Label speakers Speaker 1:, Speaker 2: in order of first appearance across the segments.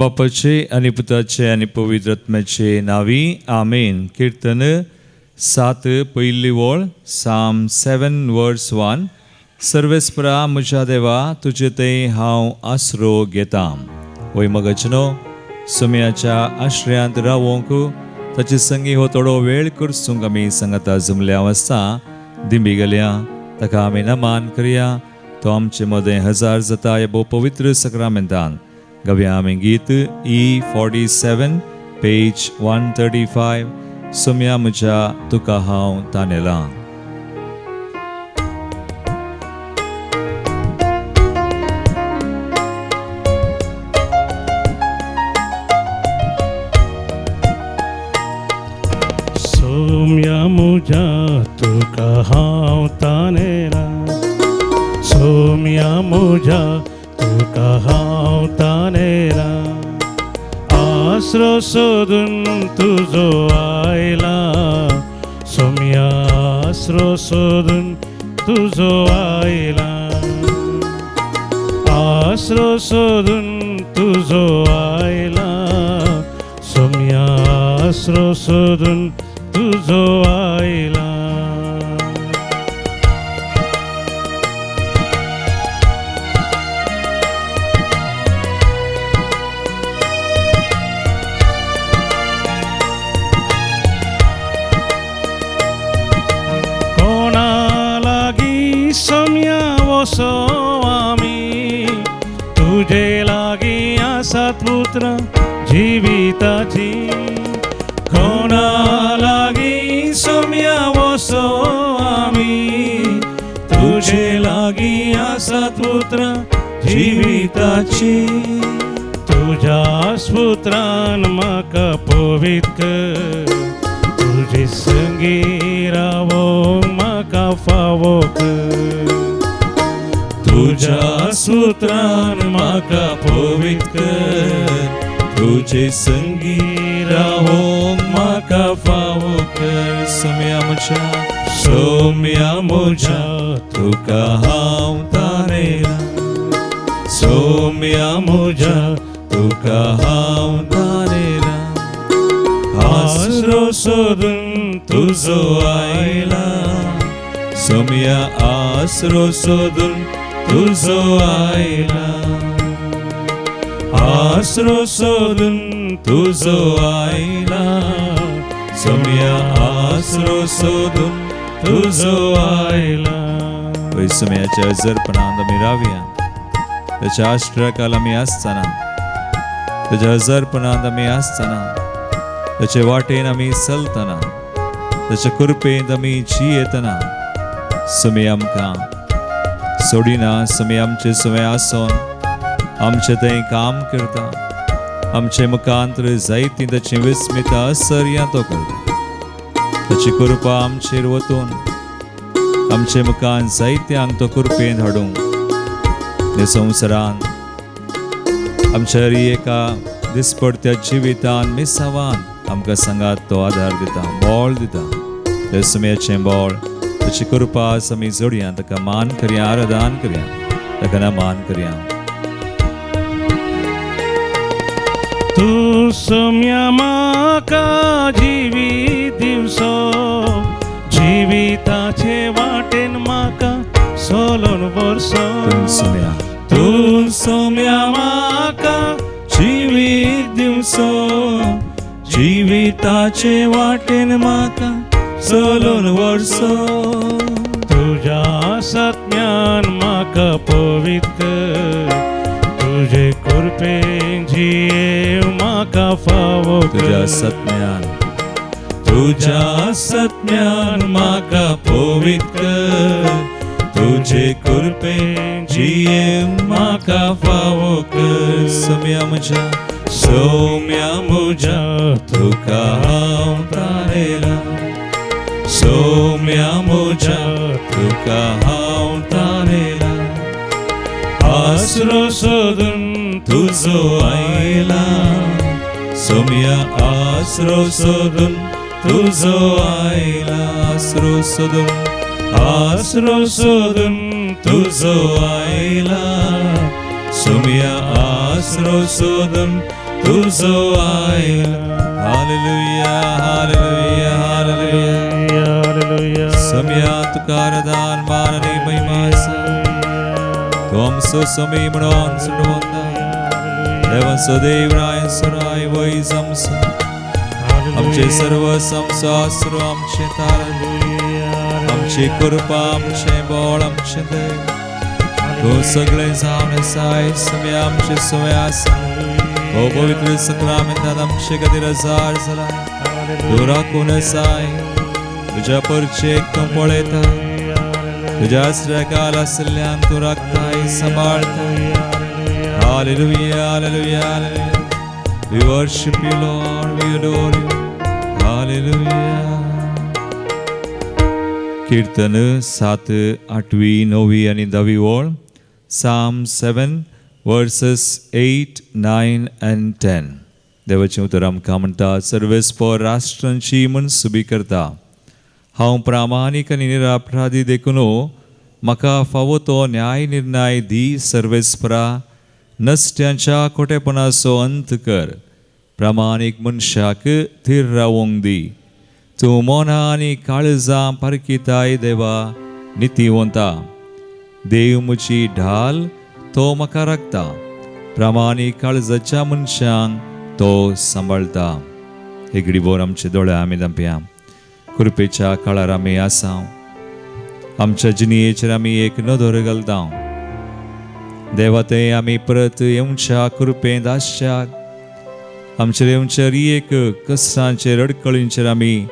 Speaker 1: बापाचे आनी पुताचे आनी पवित्र आत्म्याचे नांवी आमेन. कीर्तन 7 पयली वळ, साम 7 वर्स 1. सर्वेस्परा म्हज्या देवा, तुजे थंय हांव आसरो घेता. वय मगजनो सुम्याच्या आश्रयांत रावोंक ताचे संगी हो थोडो वेळ करसूंक आमी सांगता जमल्या आसता. दिंबी गेल्या ताका आमी नमान करया. तो आमचे मदें हजार जाता ह्या भोव पवित्र सक्रामेंतान. गावया आमी गीत E47 page 135. सुम्या म्हज्या तुका हांव तानेलां.
Speaker 2: सोम्या मुझ्या तुका हांव तानेला, सोम्या मुझ्या तुका हांव तानेला. आसरो सोदून तुजो आयला, सोम्या आसरो सोदून तुजो आयला. आसरो सोदून तुजो आयला, सोम्या आसरो सोदून तुजो आयला. कोणा लागीं सोम्या वसो आमी, तुजे लागीं आसात पुत्र जिविताची. कोणा लागीं सोम्या वसो आमी, तुजे लागीं आसात पुत्र जिविताची. तुज्या पुत्रान म्हाका पवित्र कर, तुजे संगी रावोंक म्हाका फावो कर.
Speaker 1: तुज्या सुत्रान म्हाका पवित्र कर, तुजे संगी रावोंक म्हाका फावो कर. सोम्या म्हज्या, सोम्या म्हज्या तुका हांव तानेला. सोम्या म्हज्या तुका हांव तानेला. आसरो सोदून तुजो आयला, सोम्या आसरो सोदून तुजो आयला. आसरो सोदून तुजो आयला, सोम्या आसरो सोदून तुजो आयला. वय सोम्याच्या हजरपणांत आमी रावया. ताच्या आश्रयाखाल आमी आसतना, ताच्या हजरपणांत आमी आसतना, ताचे वाटेन आमी चलतना, ताच्या कृपेंत आमी जियेतना, सुमी आमकां सोडिना. सुमी आमचे सुमे आसोन आमचे थंय काम करता. आमचे मुखांतर जायती ताची विस्मिता असर्या तो करता. ताची कृपा आमचेर वतून आमचे मुखान जायत्यांक तो कृपेन हाडूंक ह्या संवसारान आमच्या हरी एका दिसपडत्या जिवितान मिसावान आमकां सांगात तो आदार दिता, बळ दिता. त्या सुम्याचें बळ, ताची कृपा आमी जोडया. ताका मान करया, आराधन करया, ताका नमान करया.
Speaker 2: तूं सोम्या म्हाका जिवीत दिवसो, जिविताचे वाटेन म्हाका सोलोन वर्सो.
Speaker 1: तूं सोम्या,
Speaker 2: तूं सोम्या म्हाका जिवीत दिवसो, जिविताचे वाटेन म्हाका सोलोन वर्सो. तुज्या सत्म्यान म्हाका पवित्र कर, तुजे कृपेन जियेव म्हाका फावो कर.
Speaker 1: तुज्या सत्म्यान, तुज्या सत्म्यान म्हाका पवित्र कर, तुजे कृपेन जियेव म्हाका फावो कर. सोम्या म्हज्या, सोम्या म्हज्या तुका हांव तारेला. सोम्या म्हज्या तुका हांव तारेला. आसरो सोदून तुजो आयला, सोम्या आसरो सोदून तुजो आयला. आसरो सोदून, आसरो सोदून तुजो आयला, सोम्या आसरो सोदून तुजो आयला. Hallelujah, hallelujah, hallelujah. सम्या तुका आराधन, मान आनी महिमा आसा. तूं आमचो समी म्हणून सुटवंता देवाचो देवराय सुराय वैज आमचो, आमचे सर्व आमचो आसरो, आमचे तारण, आमची कृपा, आमचें बळ, आमचें देव. तूं सगळें जावन आसाय. समी आमचे सवय आसा. हो पवित्र सक्रामेंतांत आमचे खातीर हजार जाला. तूं राखून आसाय. तुज्या परचेक तूं पळयता. तुज्या आसऱ्याकाल आशिल्ल्यांक तूं राखताय, सांबाळताय. Hallelujah, hallelujah, hallelujah. We worship you, Lord. We adore you. Hallelujah. कीर्तन 7, आठवी, णवी आनी धावी ओळ. Psalm 7 verses 8, 9 and 10. देवाचें उतर आमकां म्हणटा, सर्वेस्पर राष्ट्रांची मनसुबी करता. हांव प्रामाणीक आनी निरापराधी देखून म्हाका फावो तो न्याय निर्णय दी. सर्वेस्परा, नसत्यांच्या खोटेपणाचो अंत कर. प्रामाणीक मनशाक थीर रावोंक दी. तूं मनां आनी काळजां पारखिताय देवा नितीवंता. देव म्हजी ढाल, तो म्हाका राखता. प्रामाणीक काळजाच्या मनशांक तो सांबाळटा. हे घडीभर आमचे दोळे आमी धांपया. कृपेच्या काळार आमी आसा. आमच्या जिणयेचेर आमी एक नदर घालता. देवा, ते आमी परत येवच्या कृपेंत आसच्याक आमचेर येवच्या एक कश्टांचेर, अडकळींचेर आमी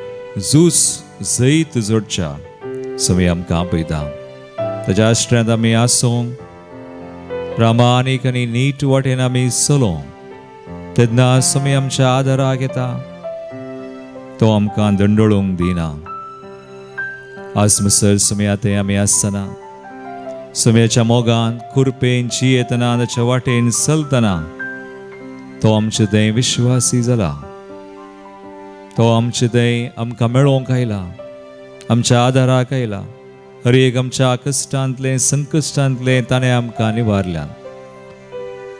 Speaker 1: झूज जैत जोडच्या समी आमकां आपयता. ताच्या आश्रयांत आमी आसूंक, प्रामाणीक आनी नीट वाटेन आमी चलोंक, तेन्ना समी आमच्या आदाराक येता. तो आमकां दंडळूंक दिना. आज मसर समी आतां आमी आसतना समयाच्या मोगान, कृपेन जियेतना, ताच्या वाटेन चलतना तो आमचे थंय विश्वासी जाला. तो आमचे थंय आमकां मेळोवंक आयला, आमच्या आदाराक आयला. हर एक आमच्या कश्टांतलें, संकश्टांतलें ताणें आमकां निवारल्यान.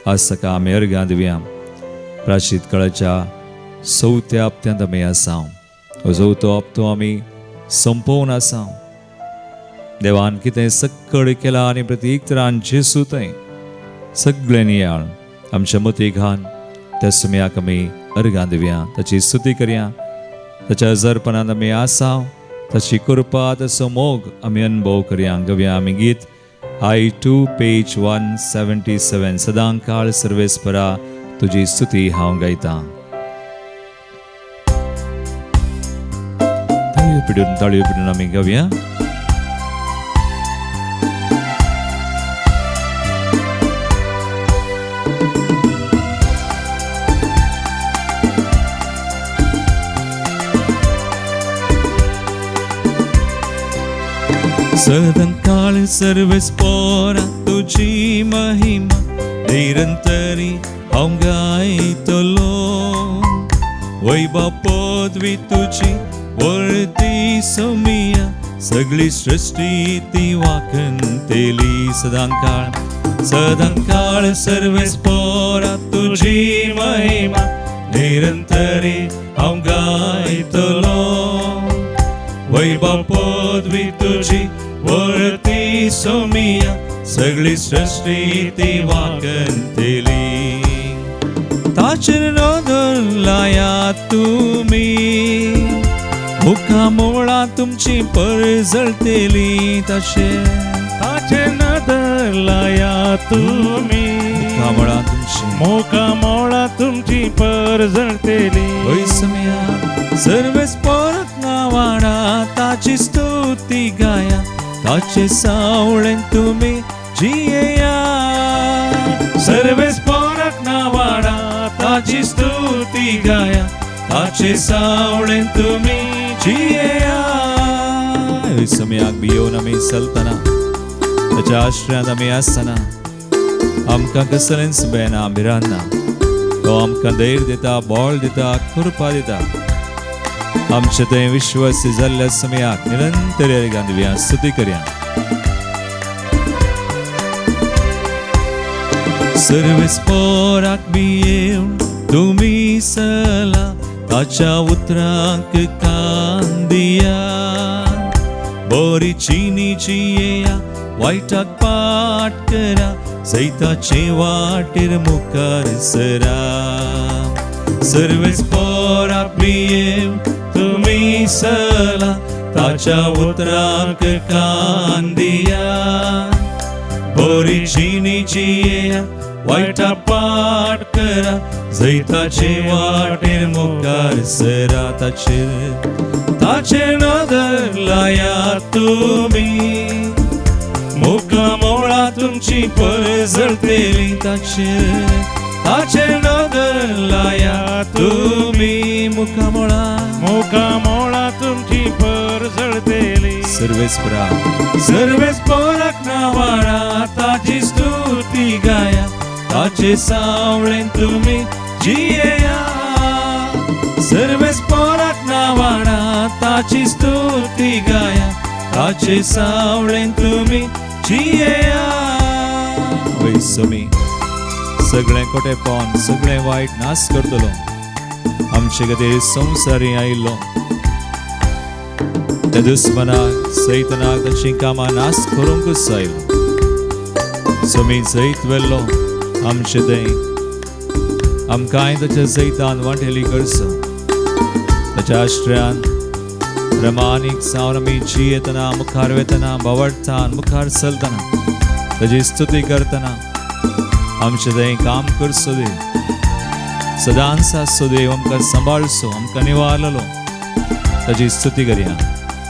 Speaker 1: आज ताका आमी अर्घां दिवया. प्राचीत काळाच्या चवथ्या हप्त्यांत आमी आसा. हो चवथो हप्तो आमी सोंपोवन आसा. देवान कितें सक्कड केलां आनी प्रतीक तरान जेजू थंय सगळें नियाळ आमच्या मती घान त्या सुमयाक आमी अर्घां दिवया, ताची स्तुती करया. ताच्या हजारपणान आमी आसा. ताची कृपा, ताचो मोग आमी अनुभव करया. गवया आमी गीत I 2, page 177, सदां काळ सर्वेस्परा तुजी स्तुती हांव गायतां. ताळयो पिडून, ताळयो पिडून आमी गावया. सदांकाळ सर्वेस्परा तुजी महिमा निरंतरी हांव गायतलो. वैभव पदवी तुजी वर्ती समिया, सगळी सृष्टी ती वाखणतेली. सदांकाळ, सदांकाळ सर्वेस्परा तुजी महिमा निरंतरी हांव गायतलो. वैभव पदवी तुजी वर्ती सोमिया, सगळी सृष्टी ती वाखणतेली. ताचेर नदर लाया तुमी, मुखामोळा तुमची परजळतेली. ताचे
Speaker 2: ताचे नदर लाया तुमी,
Speaker 1: मुखामोळा तुमची
Speaker 2: मुखामोळा तुमची परजळतेली.
Speaker 1: होय समिया, सर्वेस्पराक नावाडा, ताची स्तुती गाया, ताचे सावळेन तुमी जियेया.
Speaker 2: सर्वेस्पराक नावाडा, ताची स्तुती गाया, ताचे सावळेन तुमी
Speaker 1: जियेया. होय समयाक भियोवन आमी चलतना, ताच्या आश्रयांत आमी आसतना आमकां कसलेंच बेना, भिरांत ना. तो आमकां धैर्य दिता, बळ दिता, कृपा दिता. आमचे थंय विश्वासी जाल्ल्या समयाक निरंतर अर्घां दिवया, स्तुती करया. सर्वेस्पराक भियेवन तुमी सला ताच्या उतरांक कान दिया. बरी चिनी जियेया, वायटाक पाट करा, जैताचे वाटेर मुखार सरा. सर्वेस पोरा प्रियेव तुमी सला ताच्या उतरांक कान दिया. बरी जिणी जियेया, वायटा पाट करा, जैताचे वाटेर मुखार सरा. ताचेर ताचेर नदर लाया तुमी, मुखामोळा तुमची परजळतेली. ताचेर ताचेर नदर लाया तुमी, मुखामोळा
Speaker 2: मुखामोळा तुमची परजळतेली.
Speaker 1: सर्वेस्परा सर्वेस्पराक नावाडा ताची स्तुती गाया, ताचे सावळेन तुमी जियेया. सर्वेस्पराक नावाडा ताची स्तुती गाया, ताचे सावळेन तुमी जियेया. वय समी सगळें कोटेपण सगळें वायट नाश करतलो. आमचे खातीर संवसारी आयिल्लो त्या दुस्मनाक सैतनाक ताचीं कामां नाश करूंकच आयलो. समी जैत व्हेल्लो आमचे थंय, आमकांय ताच्या जैतान वांटेली करचो. ताच्या आश्रयान प्रमाणीक जावन आमी जियेतना, मुखार वेतना, बावडटान मुखार चलतना, ताजी स्तुती करतना आमचें थंय काम करचो देव. सदांच आसचो देव, आमकां सांबाळचो, आमकां निवारलो. ताजी स्तुती करया,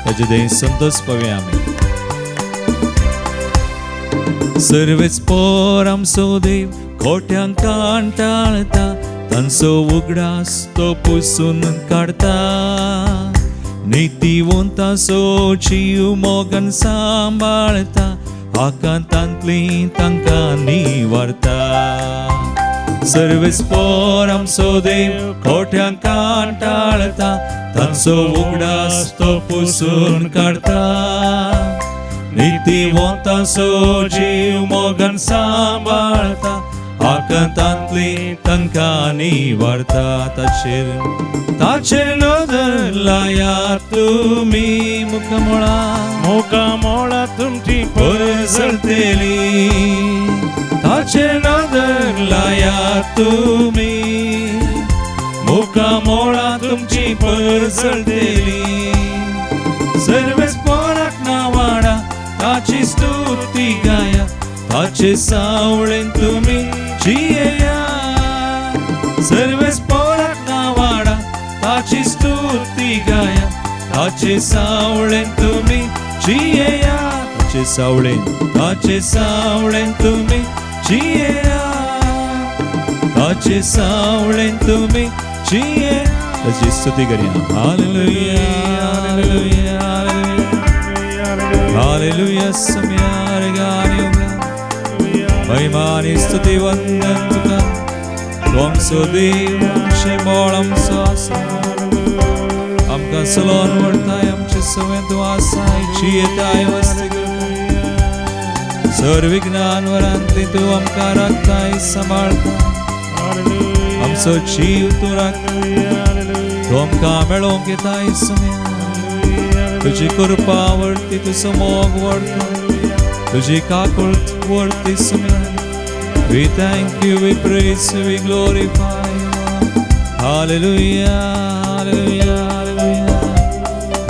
Speaker 1: ताजे थंय संतोश पावया आमी. सर्वेच पोर आमचो देव कोट्यांक कांटाळता, तांचो उगडास तो पुसून काडता. नितीवंताचो जीव मोगान सांबाळता, आकांतांतली तांकां निवारता. सर्वेस पोर आमचो देव कोट्यांक कांटाळता, तांचो उगडास तो पुसून काडता. नितीवंताचो जीव मोगान सांबाळता, आकांतांतली तांकां निवारता. ताचेर ताचेर नदर लाया तुमी, मुखामोळा
Speaker 2: मुखामोळा तुमची
Speaker 1: परजळतेली. ताचेर नदर लाया तुमी, मुखामोळा तुमची परजळतेली. सर्वेस पोराक नावाडा ताची स्तुती गाया, ताचे सावळेन तुमी जियेया. सर्वेस पोराक नावाडा ताची स्तुती गाया, ताचे सावळेन तुमी जियेया. ताचे सावळेन ताचे सावळेन तुमी जियेया, ताचे सावळेन तुमी जिये. ताची स्तुती करया. Hallelujah, hallelujah, hallelujah. सम्यार गाने महिमानी स्तुती वंदन तुका. तूं आमचो देव, आमचें बळ, आमचो आसा, आमकां चलोवन व्हरताय, आमचे सगळें तूं आसाय, जियेताय, वस्ती करताय. सर्व विज्ञान वरांतली तूं आमकां राखताय, सांबाळताय, आमचो जीव तूं राखताय. तूं आमकां मेळोवंक येताय सम्या. तुजी कृपा व्हरती, तुजो मोग व्हरता, तुजी काकुळट व्हरती सम्या. We thank you, we praise you, we glorify you. Hallelujah, hallelujah, hallelujah.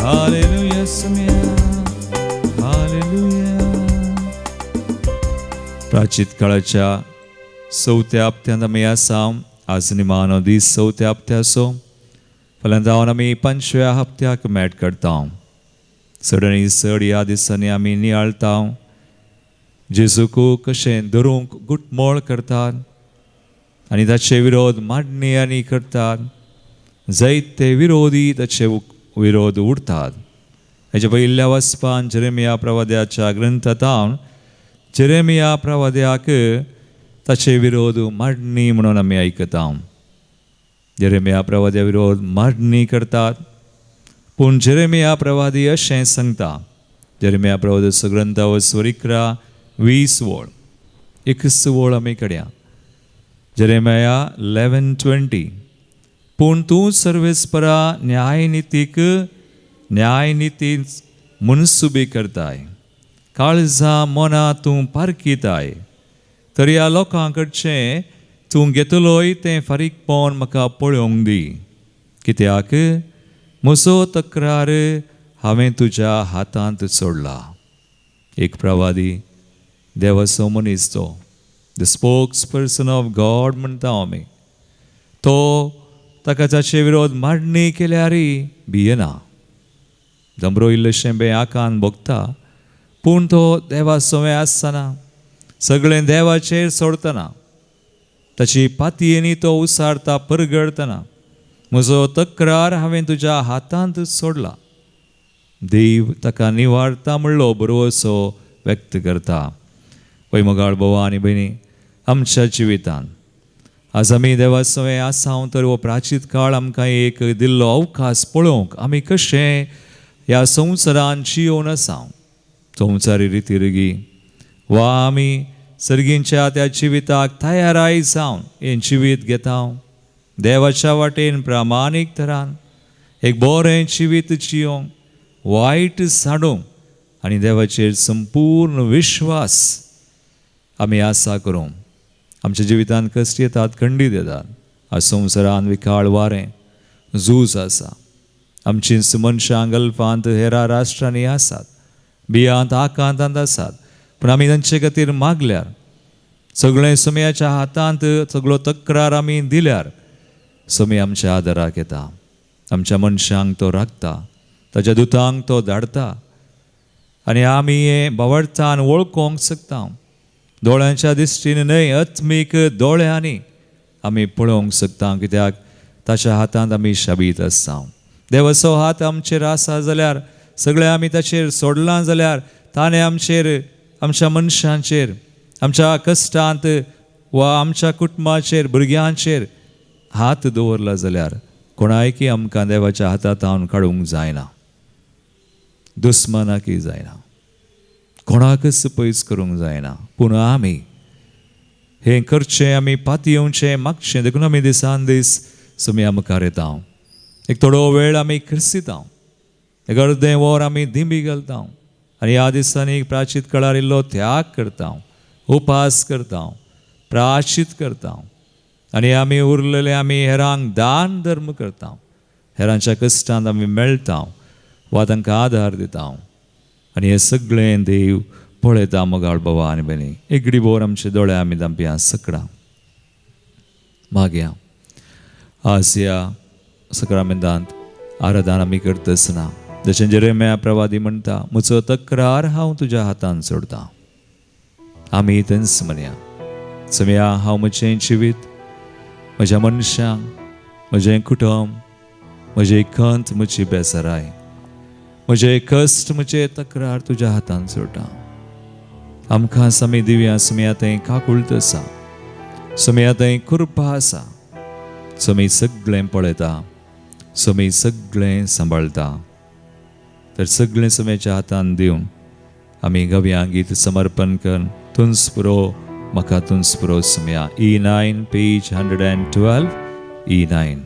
Speaker 1: Hallelujah, Samya. Hallelujah. प्राचीत काळाच्या चवथ्या हप्त्यांत आमी आसा. आज निमाणो दीस चवथ्या हप्त्याचो. फाल्यां जावन आमी पंचव्या हप्त्याक मेट करता. चड आनी चड ह्या दिसांनी आमी नियाळता, जेजूक कशें धरूंक गुटमोळ करतात आनी ताचे विरोध मांडणी आनी करतात. जायते विरोधी ताचे विरोध उरतात. हेच्या पयल्या वचपान जेरेमिया प्रवाद्याच्या ग्रंथांत जेरेमिया प्रवाद्याक ताचे विरोध मांडणी म्हणून आमी आयकता. जेरेमिया प्रवाद्या विरोध मांडणी करतात, पूण जेरेमिया प्रवादी अशें सांगता. जेरेमिया प्रवाद्याचो ग्रंथ वस्वर 11 20 वळ, एकच वळ आमी कडया. जेरेमाया 11:20, पूण तूं सर्वेस्परा न्यायनितीक न्यायनिती मनसुबी करताय, काळजा मना तूं पारखिताय, तर ह्या लोकां कडचें तूं घेतलोय तें फारीकपण म्हाका पळोवंक दी, कित्याक म्हजो तक्रार हांवें तुज्या हातांत सोडला. एक प्रवादी, देवाचो मनीस तो, the spokesperson of God म्हणटा आमी, तो ताका ताचे विरोध मांडणी केल्यारय भियेना. दमरो इल्लेशें बें आकान भोगता, पूण तो देवा सवें आसतना सगळें देवाचेर सोडतना ताची पातयेनी तो उसारता परगडतना म्हजो तक्रार हांवें तुज्या हातांत सोडला. देव ताका निवारता म्हणलो बरोसो व्यक्त करता. पय मोगाळ भावा आनी भयणी, आमच्या जिवितान आज आमी देवा सवें आसा तर हो प्राचीत काळ आमकां एक दिल्लो अवकाश पळोवंक आमी कशें ह्या संवसारान जियोवन आसा, संवसारी रितीरिगी वा आमी सर्गींच्या त्या जिविताक तयाराय जावन हें जिवीत घेता. देवाच्या वाटेन प्रामाणीक तरान एक बरें जिवीत जियोंक, वायट साडूंक आनी देवाचेर संपूर्ण विश्वास आमी आसा करूंक. आमच्या जिवितांत कश्ट येतात, खंडीत येतात. आज संवसारान विकाळ वारें झूज आसा. आमचींच मनशां गल्फांत हेरा राष्ट्रांनी आसात, बियांत आकांतांत आसात, पूण आमी तांचे खातीर मागल्यार, सगळें समयाच्या हातांत सगळो तक्रार आमी दिल्यार समी आमच्या आदाराक येता. आमच्या मनशांक तो राखता, ताच्या दुतांक तो धाडटा आनी आमी हें बावडतान वळखोंक शकता. दोळ्यांच्या दिश्टीन न्हय, आत्मीक दोळ्यांनी आमी पळोवंक शकता, कित्याक ताच्या हातांत आमी शाबीत आसता. देवाचो हात आमचेर आसा जाल्यार, सगळें आमी ताचेर सोडलां जाल्यार, ताणें आमचेर, आमच्या मनशांचेर, आमच्या कश्टांत वा आमच्या कुटुंबाचेर, भुरग्यांचेर हात दवरला जाल्यार कोणायकी आमकां देवाच्या हातांत काडूंक जायना, दुस्मानाकय जायना, कोणाकच पयस करूंक जायना. पूण आमी हें करचें, आमी पातयेवचें, मागचें. देखून आमी दिसान दीस सुमया मुखार येता. एक थोडो वेळ आमी क्रिस्तिता, एक अर्दें वर आमी दिंबी घालता आनी ह्या दिसांनी प्राचीत काळार इल्लो त्याग करता, उपास करता, प्राचीत करता आनी आमी उरलेले आमी हेरांक दान धर्म करता, हेरांच्या कश्टांत आमी मेळटा वा तांकां आदार दिता आनी हें सगळें देव पळयता. मोगाळ बाबा आनी भयणी, एक बोर आमचे दोळे आमी धांपया, सकडां मागया. आज ह्या सक्रामेंतांत आराधन आमी करतासना जशें जेरेम्या प्रवादी म्हणटा, म्हजो तक्रार हांव तुज्या हातान सोडटा. आमी तेंच म्हणया, समया हांव म्हजें जिवीत, म्हज्या मनशांक, म्हजें कुटुंब, म्हजें खंत, म्हजी बेजाराय, म्हजे कश्ट, म्हजे तक्रार तुज्या हातान सोडटा. आमकां समी दिव्या, समया थंय काकुळट आसा, समया थंय कृपा आसा. समी सगळें पळयता, समी सगळें सांबाळटा. तर सगळें समयाच्या हातान दिवन आमी गव्या गीत समर्पण कर. तुंच पुरो म्हाका, तुंच पुरो समया. E9 page 112 E9.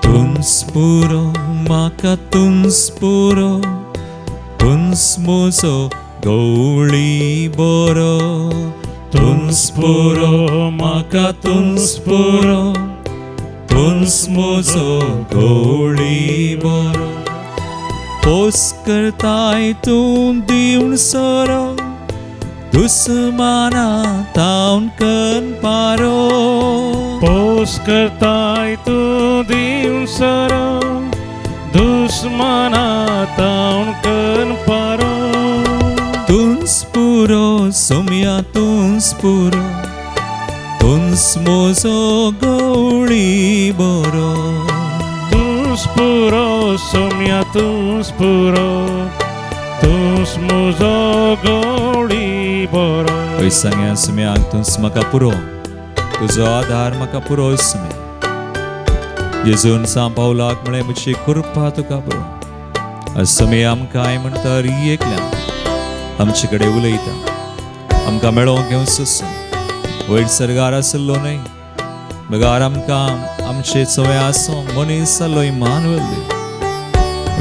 Speaker 1: तुंच पुरो म्हाका, तुंच पुरो, तुंच म्हजो गवळी बरो. तुंच पुरो म्हाका, तुंच पुरो, तुंच म्हजो गवळी बरो. पोस करताय तूं दिवन सोरो, दुस्माना तावन कन पारो.
Speaker 2: पोस करताय तूं दिवन सरो, दुस्माना तावन कन पारो.
Speaker 1: तुंच पुरो सोम्या, तुंच पुरो, तुंच म्हजो गवळी बरो.
Speaker 2: तुंच पुरो सोम्या, तुंच पुरो, तुंच म्हजो गवळी बरो.
Speaker 1: पय सांग्या सुम्याक, तुंच म्हाका पुरो, तुजो आधार म्हाका पुरो सुम्या. जेजून सांव पावलाक म्हळें, म्हजी कृपा तुका बरो. आज समी आमकां काय म्हणटा एकल्यान आमचे कडेन उलयता, आमकां मेळोवंक घेवचो वयर सर्गार आसलो न्हय, बगार आमकां आमचे सवय आसूं मनीस जालो इमानुएल देव.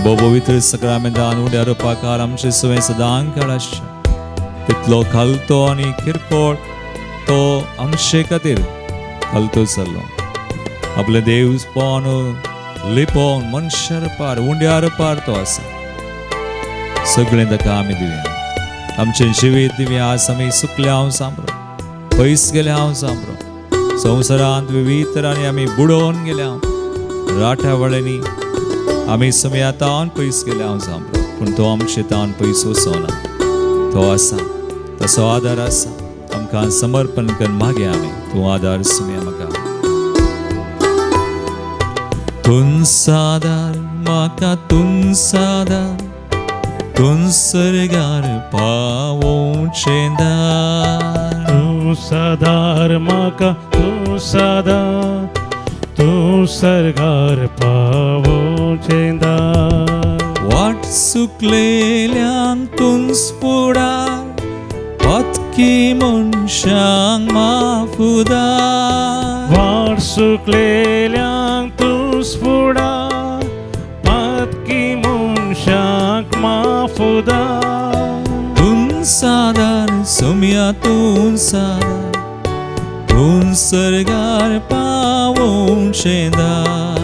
Speaker 1: भोव पवित्र सक्रामेंतान उड्या रुपाकार आमचे सवय सदां काळ आसचे तितलो खालतो आनी किरकोळ तो आमचे खातीर खालतो जाल्लो. आपलें देवपण लिपोवन मनशा रुपार उंड्या रुपार तो आसा. सगळें ताका आमी दिवया, आमचें जिवीत दिवया. आज आमी सुकले हांव सांबरो, पयस गेले हांव सांबरो, संवसारांत विविध तरांनी आमी बुडोवन गेल्या, राठ्या वळ्यांनी आमी समया तावन पयस गेले हांव सांबरो, पूण तो आमचे तावन पयस वचना. तो आसा, तसो आदार आसा. आमकां समर्पण कर मागे आमी, तूं आदार समया म्हाका. तूंच आदार म्हाका, तूंच आदार, तूंच सर्गार पावोवचें दार.
Speaker 2: तूं सदार म्हाका, तूं सदा, तूं सर्गार पावोवचें दार.
Speaker 1: वाट चुकलेल्यांक तूंच फुडार, पातकी मनशांक माफुदार.
Speaker 2: वाट सुकलेल्यांक तूंच फुडार, पातकी मनशांक माफुदार.
Speaker 1: तूंच आदार सोम्या, तूंच आदार, तूंच सर्गार पावोवचें दार.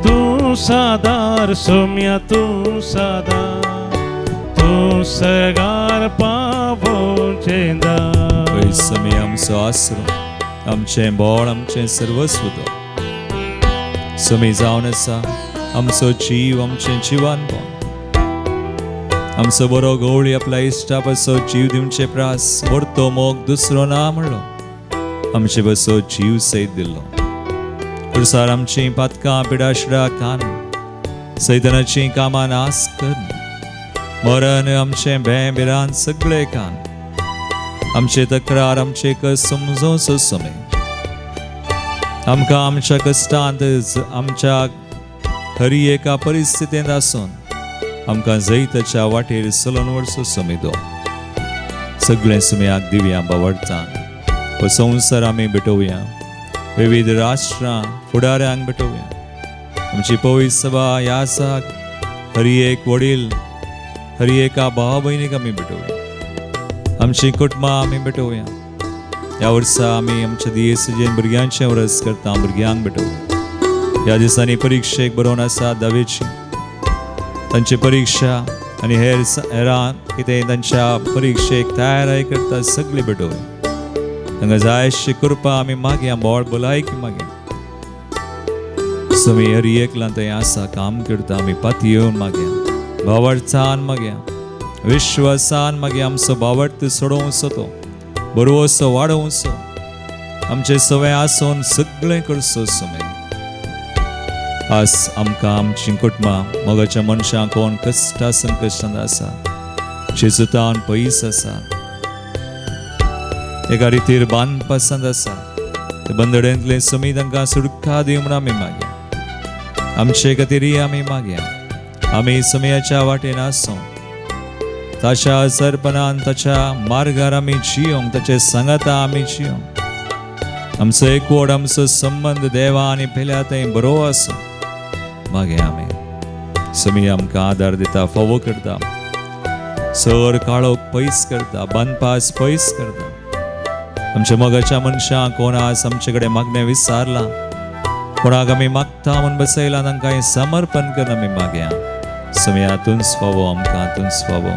Speaker 2: तूं सादार सोम्या, तूं सदा, तूं सर्गार पावोवचें दार.
Speaker 1: पळय समी आमचो आसरो, आमचें बळ, आमचें सर्वस्व तो समी जावन आसा. आमचो जीव, आमचें जिवानपण, आमचो बरो गवळी आपल्या इश्टा पासो जीव दिवचे प्रास व्हरतो मोग दुसरो ना म्हणलो, आमचे बसो जीव सयत दिल्लो. पुरसार आमचीं पातकां पिडाशिडा कान, सैतनाचीं कामां नास कर, मरण आमचें भें भिरांत सगळे कान, आमचे तक्रार आमचे कस समजोवचो समे. आमकां आमच्या कश्टांत, आमच्या हरी एका परिस्थितींत आसून आमकां जैताच्या वाटेर चलोवन व्हरचो समी दो. सगळें सुमयाक दिवया बावडटान. हो संवसार आमी भेटोवया, विविध राष्ट्रां फुडाऱ्यांक भेटोवया. आमची पवित्र सभा ह्या आसाक हरी एक वडील, हरी एका भाव भयणीक आमी भेटोवया. आमची कुटुंबां आमी भेटोवया. ह्या वर्सा आमी आमच्या दियेसजेन भुरग्यांचें वर्स करता, भुरग्यांक भेटोवया. ह्या दिसांनी परिक्षेक बरोवन आसा धावेची, तांची परिक्षा आनी हेर हेरां कितें तांच्या परिक्षेक तयाराय करता, सगळी भेटोवया. तांकां जाय अशी कृपा आमी मागया, बोळ भलायकी मागया. समी हर एकलां थंय आसा काम करता, आमी पातयेवन मागया, भावार्थान मागया, विश्वासान मागया. आमचो भावार्थ सोडोवचो, तो बरोवचो, वाडोवचो, आमचे सवय आसून सगळें करचो समय. आज आमकां आमचीं कुटुंबां, मोगाच्या मनशां कोण कश्टा संकश्टांत आसा, जेजुतान पयस आसा, एका रितीर बांदपासांत आसा, ते बंदडेंतले समी तांकां सुटका दी म्हूण आमी मागया. आमचे खातीरय आमी मागया. आमी समयाच्या वाटेन आसूं, ताच्या सरपणान ताच्या मार्गार आमी जियोंक, ताचे सांगाता आमी जियोंक. आमचो एकवट, आमचो संबंद देवा आनी पेल्या थंय बरो आसूं मागीर आमी. समी आमकां आदार दिता, फावो करता, सर काळोख पयस करता, बांदपास पयस करता. आमच्या मोगाच्या मनशांक कोण आज आमचे कडेन मागणें विचारलां, कोणाक आमी मागता म्हूण बसयलां, तांकां समर्पण करून आमी मागया. समया तूंच फावो आमकां, तूंच फावो,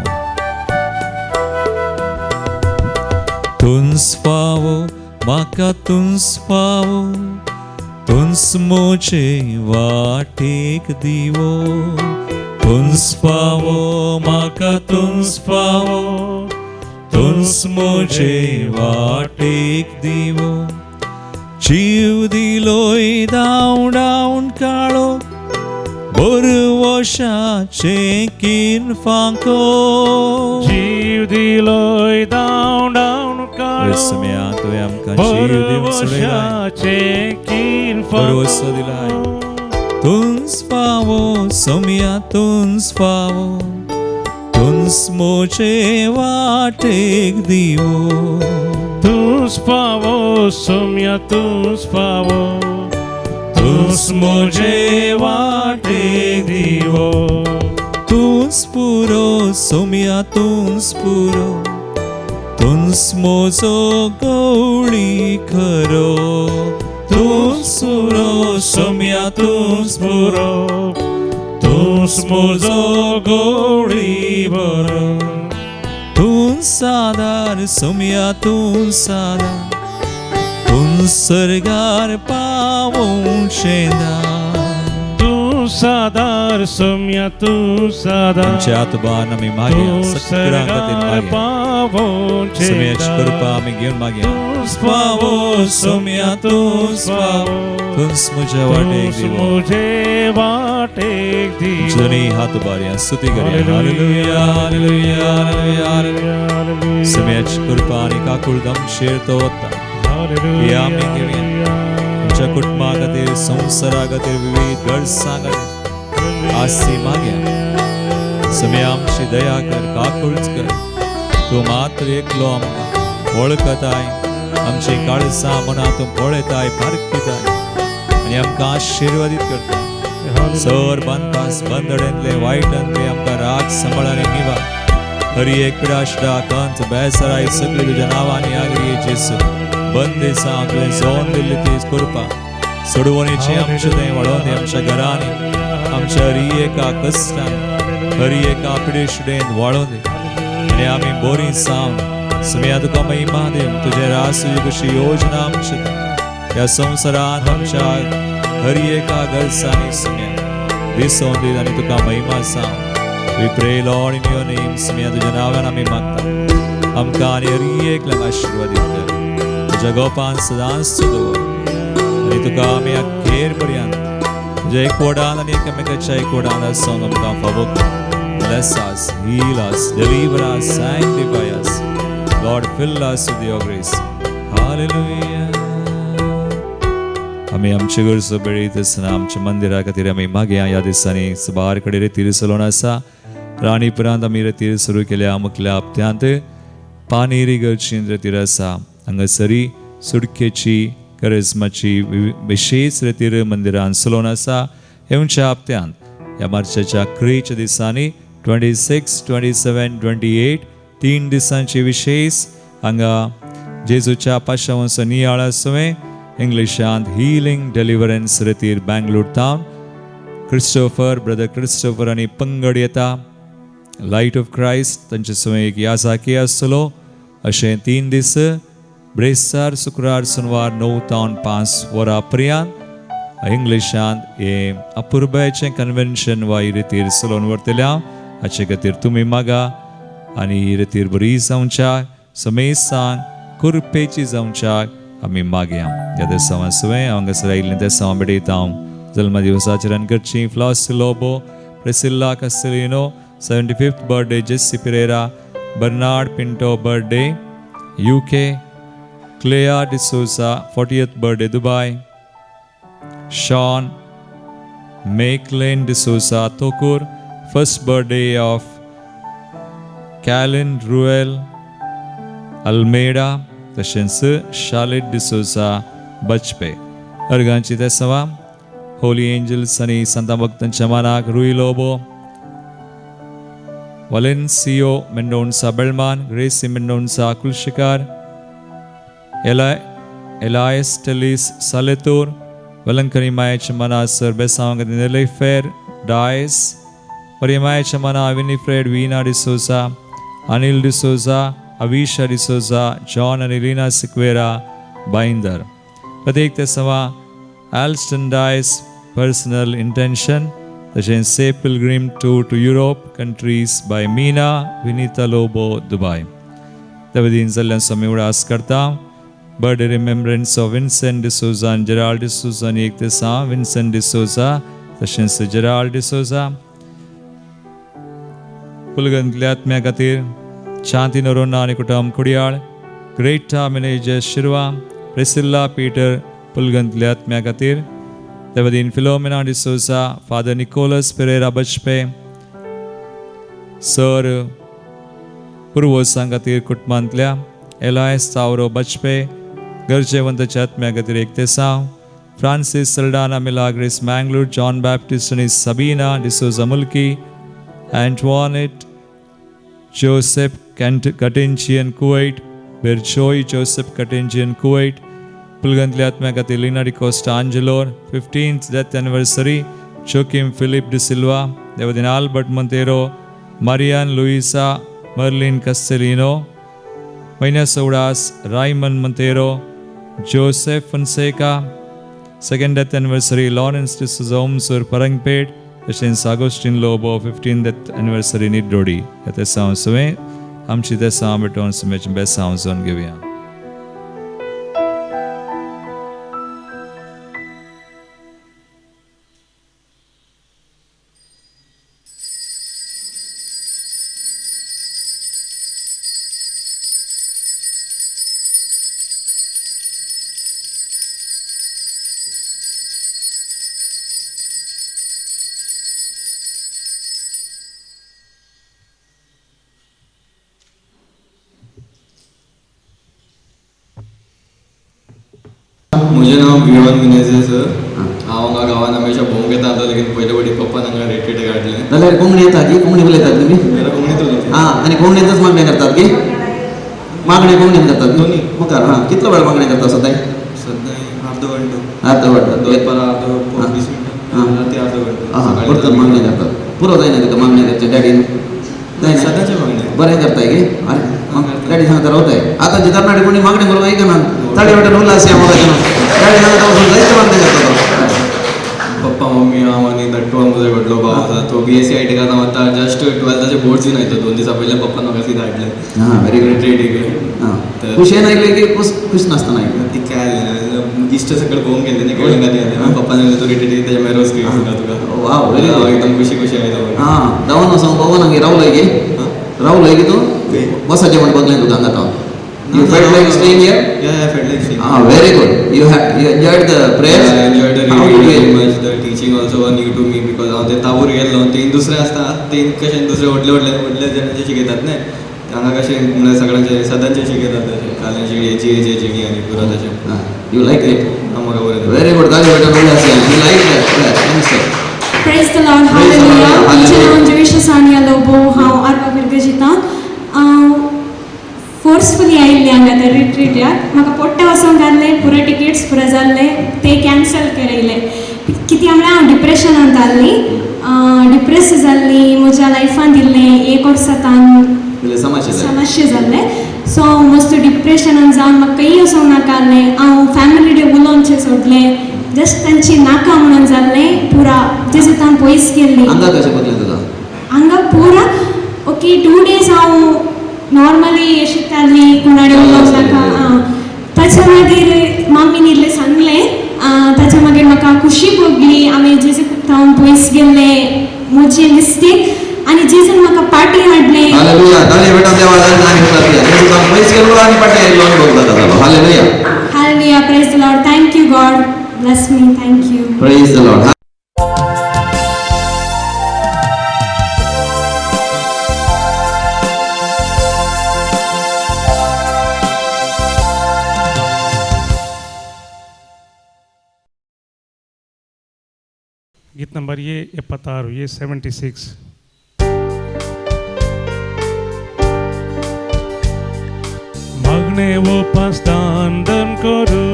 Speaker 1: तूंच फावो म्हाका, तूंच फावो, तूंच म्हजे वाटेक दिवो. तूंच फावो म्हाका, तूंच फावो, तूंच म्हजे वाटेक दिवो. जीव दिलोय धांवडावन काळो, बरवशाचें किन फांको.
Speaker 2: जीव दिलोय धांवडावन काळो,
Speaker 1: समया तुवें आमकां जीव दिवन सोडयलाय,
Speaker 2: बरवशाचें किन
Speaker 1: भरवसो दिलाय.
Speaker 2: फांको.
Speaker 1: तूंच फावो सोम्या तूंच फावो तूंच म्हजे वाटेक दिवो.
Speaker 2: तूंच फावो सोम्या तूंच फावो तूंच म्हजे वाटेक दिवो.
Speaker 1: तूंच पुरो सोम्या तूंच पुरो तूंच म्हजो गवळी खरो. तूंच पुरो सोम्या तूंच पुरो
Speaker 2: तूंच म्हजो गोडी बरो.
Speaker 1: तूंच आदार सोम्या तूंच आदार तूंच सर्गार पावोवचें दार.
Speaker 2: तूंच आदार सोम्या तूंच आदार
Speaker 1: आमच्या हात आमी मागया
Speaker 2: तूं
Speaker 1: सगळ्यां खातीर
Speaker 2: सर्गार
Speaker 1: मागया
Speaker 2: पावोवचें
Speaker 1: सोम्याची कृपा
Speaker 2: दार.
Speaker 1: आमी घेवन मागया.
Speaker 2: तूंच फावो सोम्या तूंच फावो
Speaker 1: तूंच म्हज्या वाटेक
Speaker 2: तूंच
Speaker 1: दिवो.
Speaker 2: म्हजे वाटेक दिवो.
Speaker 1: दोनी हात उबारया स्तुती करया. Hallelujah hallelujah hallelujah hallelujah. सोम्याची कृपा आनी काकूळ आमचेर तो वता.
Speaker 2: हालेलुया,
Speaker 1: आमी घेवया. आमच्या कुटुंबा खातीर संवसारा खातीर विविध गरजां खातीर आसी मागया. सोम्या आमची दया कर काकूळ कर. तूं मात्र एकलो आमकां वळखताय. आमची काळसां मनां तूं पळयताय पारखिताय आनी आमकां आशिर्वादीत करता. सर बांदपास बंदडेंतले वायटांतले आमकां राग सांबाळ आनी निवार. हरी एक पिडाशिडा कंत बेसराय सगळी तुज्या नांवांनी आगरी जेसू बंद दिसा तुवें जोन दिल्ली ती कृपा सोडवणेची आमचे थंय वाडोवन दी. आमच्या घरांनी आमच्या हरी एका कश्टान हरी एका पिडेशिडेन वाडोवन दी आनी आमी बोरी जावन सुम्या तुका महिमा दिवन तुजें रास तुजी कशी योजना आमची ह्या संवसारांत आमच्या हरी एका गरजांनी सुम्या दिसोवन दी आनी तुका महिमा जावं. We pray, Lord, in your name. सुम्या तुज्या नांवान आमी मागता. आमकां आनी हरी एकल्याक आशिर्वादीत कर. तुज्या गोपान सदांच तूं दवर आनी तुका आमी अखेर पर्यंत तुज्या एकवटान आनी एकामेकाच्या एकवटान आसूंक आमकां फावो कर. Bless us, heal us, deliver us, sanctify us. Lord, fill us with your grace. Hallelujah. आमी आमचे गरजो बेळीत आसतना आमच्या मंदिरा खातीर आमी मागया. ह्या दिसांनी सुबार कडेन रेतीर चलोवन आसा. राणीपुरांत आमी रेतीर सुरू केल्या. मुखल्या हप्त्यांत पानेरी गरजेन रेतीर आसा. हांगासरी सुडकेची करिज्माची विशेष रेतीर मंदिरान चलोवन आसा. येवच्या हप्त्यांत ह्या मार्चाच्या अकरेच्या दिसांनी 26, 27, 28 3 दिसांची विशेष हांगा जेजूच्या पाशांवचो नियाळ आसुवें इंग्लिशांत हिलींग डेलिवरन्स रेतीर बँगलोर टावन क्रिस्टोफर ब्रदर क्रिस्टोफर आनी पंगड येता लायट ऑफ क्रायस्ट तांचे सवें एक याजाकी आसतलो. अशें 3 दीस ब्रेस्तार शुक्रार सुनवार 9 तावन 5 वरां पर्यंत इंग्लिशांत हें अपुरबायेचें कन्वेन्शन वा ही रितीर चलोवन व्हरतले. हांव हाचे खातीर तुमी मागा आनी ही रितीर बरी जावच्याक समेस्तांक कुरपेची जावच्याक आमी मागया. ह्या दिसांवा सुवें हांव हांगासर आयिल्लें त्या दिसांव भेटयता. हांव जल्म दिवसाचरण करची floss Lobo Priscilla Castelino 75th birthday Jessy Pereira Bernard Pinto birthday UK Clea D'Souza 40th birthday Dubai Sean Maclean D'Souza Thokur first birthday of Calin Ruel Almeida तशेंच शालिट डिसोजा बचपे. अर्गांची ते सवा होली एंजल्स आनी सांता भक्तांच्या मानाक रुई लोबो वलेन्सियो मेंडोन्सा बेळमान ग्रेसी मेंडोन्सा कुलशिकार एलायस टेलीस सालेतूर वेलंकनी मायाच्या मना सर बेसांव निलेफेर डायस परिमायाच्या मना विनिफ्रेड वीना डिसोजा अनिल डिसोजा अविशा डिसोजा जॉन आनी रीना सिक्वेरा बाईंदर. प्रत्येक ते सवा Alston Dias personal intention तशेंच safe pilgrim tour to Europe countries by Meena Vinita Lobo Dubai. त्या वतीन जाल्ल्यान स्वामी उडास करता. Birthday remembrance of Vincent D'Souza आनी जेराल्ड डिसोजा आनी एक दिसा विन्सेंट डिसोजा तशेंच जेराल्ड डिसोजा. पुलगंतल्या आत्म्या खातीर शांती नरोना आनी कुटुंब कुडयाळ ग्रेटा मिनेजर शिरवा प्रेसिल्ला पीटर पुलगंतल्या आत्म्या खातीर. Devadin Philomena D'Souza, father Nicholas Pereira Bajpe, sir पुर्वजां खातीर कुटुंबांतल्या एलायस चावरो बजपे, गरजेवंताच्या आत्म्या खातीर एक तेसांव, Francis Saldanha, Milagres Mangalore, John Baptist आनी Sabina D'Souza Mulki, Antoinette Joseph Katenchian Kuwait, Berjoy Joseph Katenchian Kuwait, पुलगंतल्या आत्म्या खातीर Lina D'Costa Angelor, 15th death anniversary Joaquim Philip D'Silva, Devadin Albert Monteiro, Marian Luisa Merlin Castelino, Maina Saudas, Raymond Monteiro, Joseph Fonseca, second death anniversary Lawrence D'Souza Omsur Parangpet, तशेंच Agostinho Lobo 15 death anniversary Nidrodi. ह्या तेसांव सवें आमची तेसांव भेटोवन सुमेचें बेसांव जावन घेवया.
Speaker 3: म्हजें नांव वियोन मिनेझे sir. हांव हांगा गांवांत हमेशा भोंवंक येता आतां, लेगीन पयले फावटी पप्पान हांगा रिट्रीट काडलें.
Speaker 4: जाल्यार कोंकणी येता की? कोंकणी उलयतात तुमी?
Speaker 3: जाल्यार कोंकणीत उलयता.
Speaker 4: आं, आनी कोंकणींतच मागणें करतात की? मागणें कोंकणीन करतात
Speaker 3: दोनी.
Speaker 4: मुखार. हां, कितलो वेळ मागणें करता सदांय?
Speaker 3: सद्दां अर्दो घंटो.
Speaker 4: अर्दो घंटो.
Speaker 3: दनपारां अर्दो 20 मिनटां, राती अर्दो घंटो.
Speaker 4: आं, परतून मागणें करतात. पुरो जायना तुका मागणें करचें डॅडीन? जायना?
Speaker 3: सदांचें मागणें.
Speaker 4: बरें करताय की? आरे डॅडी सांगता रावताय. आतांची तरणाटी कोणी मागणें करूंक आयकना. ताडे वाटेन उल्हास या मोगाचें. डॅडी सांगता वचून जायते मागणें करता तो.
Speaker 3: पप्पा मम्मी हांव आनी धाकटो म्हजो व्हडलो भाव आसा, तो BSc IT आतां वता. जस्ट 12थाचे बोर्ड्स येवन आयलो. 2 दिसां पयलीं पप्पान म्हाका सीधा हाडलें.
Speaker 4: हां, व्हेरी गुड.
Speaker 3: रिट्रीटीक.
Speaker 4: हां, खुशयेन आयले की खुश नासतना आयले?
Speaker 3: ती काय जालें, इश्ट सगळे भोंवंक गेल्ले न्ही, खेळूंक खातीर गेल्ले. पप्पान सांगलें तूं रिट्रीटीक तेज्या मागीर रोज तुका तुका.
Speaker 4: वाव, व्हेरी गुड.
Speaker 3: हांव एकदम खुशी खुशी आयलो.
Speaker 4: हां, धांवन वचोंक पावना की रावलोय की? रावलोय की तूं? बसाचें म्हण बगलें तुका हांगा तो. You felt like staying here?
Speaker 3: Yeah, I felt like staying.
Speaker 4: Ah, very good. You enjoyed the prayers?
Speaker 3: Yeah, I enjoyed the
Speaker 4: How did
Speaker 3: reading
Speaker 4: you
Speaker 3: very much. The teaching also was new to me because हांव ते तावूर गेल्लो, ते दुसरे आसता, ते कशें दुसरे व्हडले व्हडले व्हडले जाणांचे शिकयतात न्ही, हांगा कशें म्हणल्यार सगळ्यांचे सदांचे शिकयतात तशें काल्यांची हेची हेची हेची आनी पुरो तशें.
Speaker 4: You like it?
Speaker 3: हां, म्हाका बरें.
Speaker 4: Very good. ताली वाटेन Ulhas. You like that? Yeah, thanks sir.
Speaker 5: Praise the Lord.
Speaker 4: Praise the Lord.
Speaker 5: Hallelujah.
Speaker 4: Hallelujah.
Speaker 5: म्हजें नांव जयेश सानिया लोबो. हांव आरवा फिरगजिता. फोर्सफुली आयिल्लें हांगा त्या रिट्रीटाक. म्हाका पोट्टे वचोंक जाल्लें, पुरो टिकेट्स पुरो जाल्ले, ते कॅन्सल करयले. कित्याक म्हळ्यार हांव डिप्रेशनांत जाल्ली, डिप्रेस जाल्ली. म्हज्या लायफान इल्लें एक वर्सा तान समस्या जाल्लें. सो हांव मस्त डिप्रेशनान जावन म्हाका खंय वचोंक नाका जालें. हांव फॅमिली डे उलोवचें सोडलें, जस्ट तांची नाका म्हणून जाल्लें. पुरा जेजूतान पयस गेल्ली.
Speaker 4: हांगा कशें बदलें तुका?
Speaker 5: हांगा पुरा ओके 2 डेज हांव नॉर्मली शिकताली, कोणाडे उलोवंक नाका. ताच्या मागीर मम्मीन इल्लें सांगलें, ताच्या मागीर म्हाका खुशी भोगली. आमी जेजू हांव पयस गेल्ले, म्हजी मिस्टेक, आनी जेजून म्हाका पाटी हाडलें.
Speaker 4: हालेलुया. ताली बेटा देवा पयस गेल्लो आनी पाटी आयिल्लो अनुभव जाता. Hallelujah.
Speaker 5: Hallelujah. Praise the Lord. Thank you God, bless me. Thank you.
Speaker 4: Praise the Lord.
Speaker 2: गीत नंबर ये 76, ये 76. मागणे उपासदान दन करू,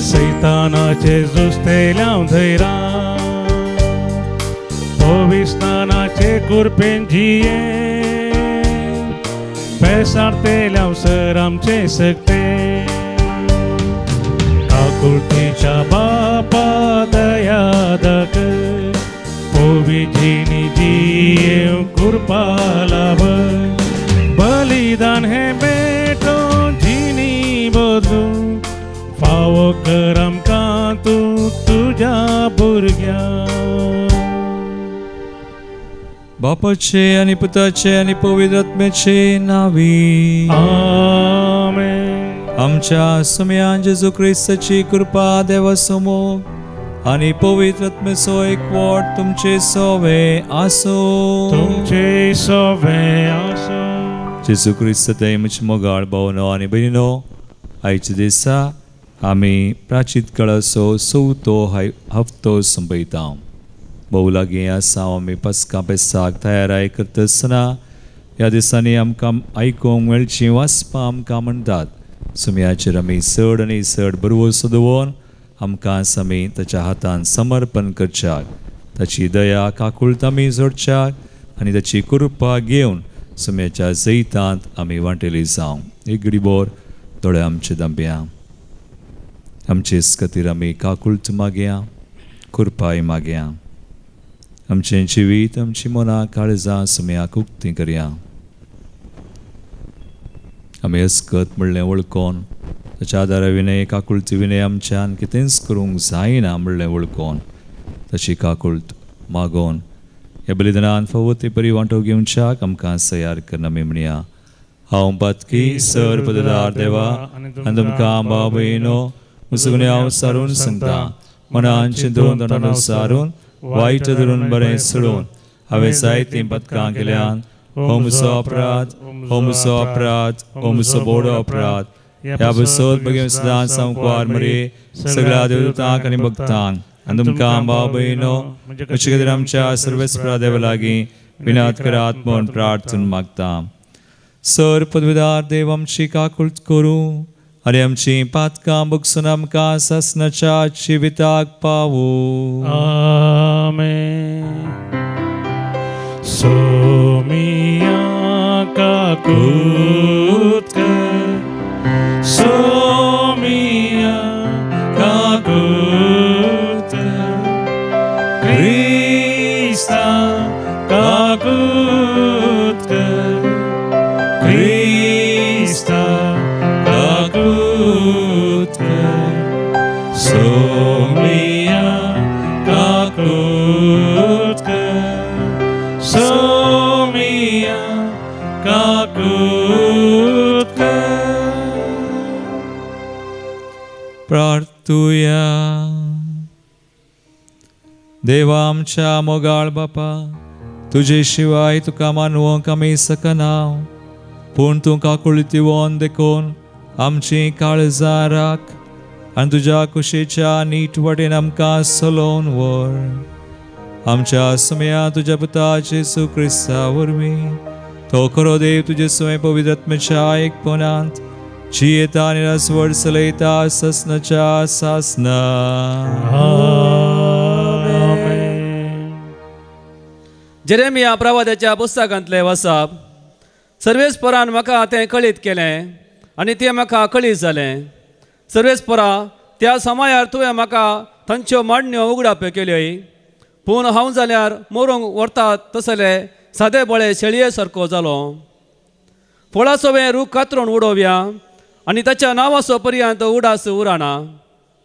Speaker 2: सैतानाचे झुजतेल्याव धैरा, पविस्नानाचे कुरपेन जिये, पेसारतेल्याव सर आमचे सकते. आकुर्तीच्या बापा दया दाख, पोविजिनी जिये कृपा लाभ, बलिदान हे बेटो जिनी बदलू, फावो कर आमकां तूं तुज्या भुरग्या.
Speaker 1: बापाचे आणि पुताचे आणि पवित्र आत्म्याचे नावी
Speaker 2: आमेन.
Speaker 1: आमच्या सुम्यान जेजू क्रिस्ताची कृपा देवाचो मोग आनी पवित्र आत्म्याचो एकवट तुमचे सोवे आसूं.
Speaker 2: तुमचे सोवे आसूं.
Speaker 1: जेजू क्रिस्त ते म्हजे मोगाळ भावनो आनी भयणीनो, आयच्या दिसा आमी प्राचीत काळाचो चवथो हप्तो संपयता. भोव लागीं आसा आमी पस्का पेसाक तयाराय करता आसतना ह्या दिसांनी आमकां आयकूंक मेळची वाचपां आमकां म्हणटात. सुमयाचेर आमी चड आनी चड बरवसो दवरून आमकां आमी ताच्या हातान समर्पण करच्याक, ताची दया काकुळट आमी जोडच्याक आनी ताची कृपा घेवन सुम्याच्या जैतांत आमी वांटेली जावं. एक घडीभर दोळे आमचे दांबया, आमचेच खातीर आमी काकुळट मागया, कृपाय मागया. आमचें जिवीत, आमची मनां काळजां सुम्याक उक्तीं करया. आमी अस्कत म्हणलें वळखोन ताच्या आदारा विनय काकुळती विनय आमच्यान कितेंच करूंक जायना म्हणलें वळखोन ताची काकुळट मागोवन ह्या बलिदानान फावो ते परी वांटो घेवच्याक आमकां तयार करना. आमी म्हणया, हांव पातकी सर पददार देवा आनी तुमकां भाव भयणो मुसुगणे हांव सारून सांगता, मनान चिंतून तोंडान सारून वायट धरून बरें सोडून हांवें जायतीं पदकां केल्यान. हो म्हजो अपराध, हो म्हजो अपराध, हो म्हजो बोडो अपराध. ह्या बसोत भगीन सदां संकवार मरे सगळ्या देवतांक आनी भक्तांक आनी तुमकां भाव भयणो म्हजे खातीर आमच्या सर्वेस्परा देवा लागीं विनात करात म्हूण प्रार्थना मागता. सर पदवीदार देव आमची काकुळट करूं आनी आमची पातकां बगसून आमकां सासणाच्या जिविताक पावूं.
Speaker 2: आमेन. सोमिया काकुळट कर, सोमिया काकुळट कर, क्रिस्ता काकुळट कर, क्रिस्ता काकुळट कर, सोमिया काकुळट कर, सोमिया काकुळट कर.
Speaker 1: प्रार्थुया. देवा आमच्या मोगाळ बापा, तुजे शिवाय तुका मानवंक आमी सकना, पूण तूं काकुळतीवन देखून आमची काळजां राख आनी तुज्या कुशीच्या नीट वाटेन आमकां चलोवन व्हर. आमच्या सुमया तुज्या पुता जेजू क्रिस्ता वरवीं, तो खरो देव तुजे स्वयं पवित्र आत्म्याच्या एकपणांत जियेता आनी राजवट चलयता ससनाच्या सासना.
Speaker 2: आमेन.
Speaker 6: जेरेमिया प्रवादाच्या पुस्तकांतले वसाप. सर्वेस्परान म्हाका तें कळीत केलें आनी तें म्हाका कळीत जालें. सर्वेस्परा, त्या समयार तुवें म्हाका तांच्यो मांडण्यो उगडाप्यो केल्योय, पूण हांव जाल्यार मरूंक व्हरतात तसले सादे बळे शेळये सारको जालो. फळाचो वें रूख कातरून उडोवया आनी ताच्या नांवाचो पर्यंत उडास उराणा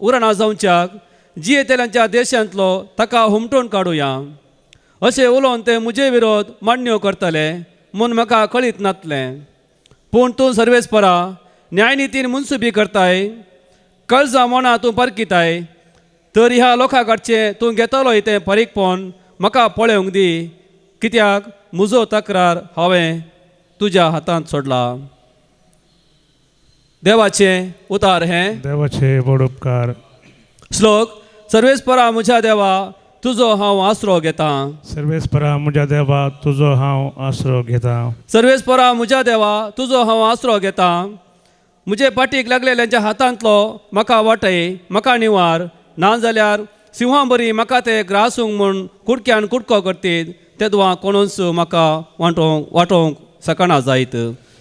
Speaker 6: उराणा जावच्याक जियेतल्यांच्या देशांतलो ताका हुमटून काडुया. अशें उलोवन ते म्हजे विरोध मांडण्यो करतले म्हूण म्हाका कळीत नातलें. पूण तूं सर्वेस्परा न्यायनितीन मुनसुबी करताय, कळजां मनां तूं परकिताय, तर ह्या लोकां कडचें तूं घेतलोय तें परीकपण म्हाका पळोवंक दी, कित्याक म्हजो तक्रार हांवें तुज्या हातांत सोडला. देवाचें उतार हें.
Speaker 2: देवाचे व्हड उपकार.
Speaker 6: श्लोक. सर्वेस्परा म्हज्या देवा, तुजो हांव आसरो घेता.
Speaker 2: सर्वेस्परा म्हज्या देवा, तुजो हांव आसरो घेता.
Speaker 6: सर्वेस्परा म्हज्या देवा, तुजो हांव आसरो घेता. म्हजे पाटीक लागलेल्यांच्या हातांतलो म्हाका वाटय, म्हाका निवार, ना जाल्यार सिंहा बरी म्हाका ते ग्रासूंक म्हूण कुडक्यान कुडको करतीत, तेदवा कोणूच म्हाका वांटोवंक वाटोवंक शकना जायत.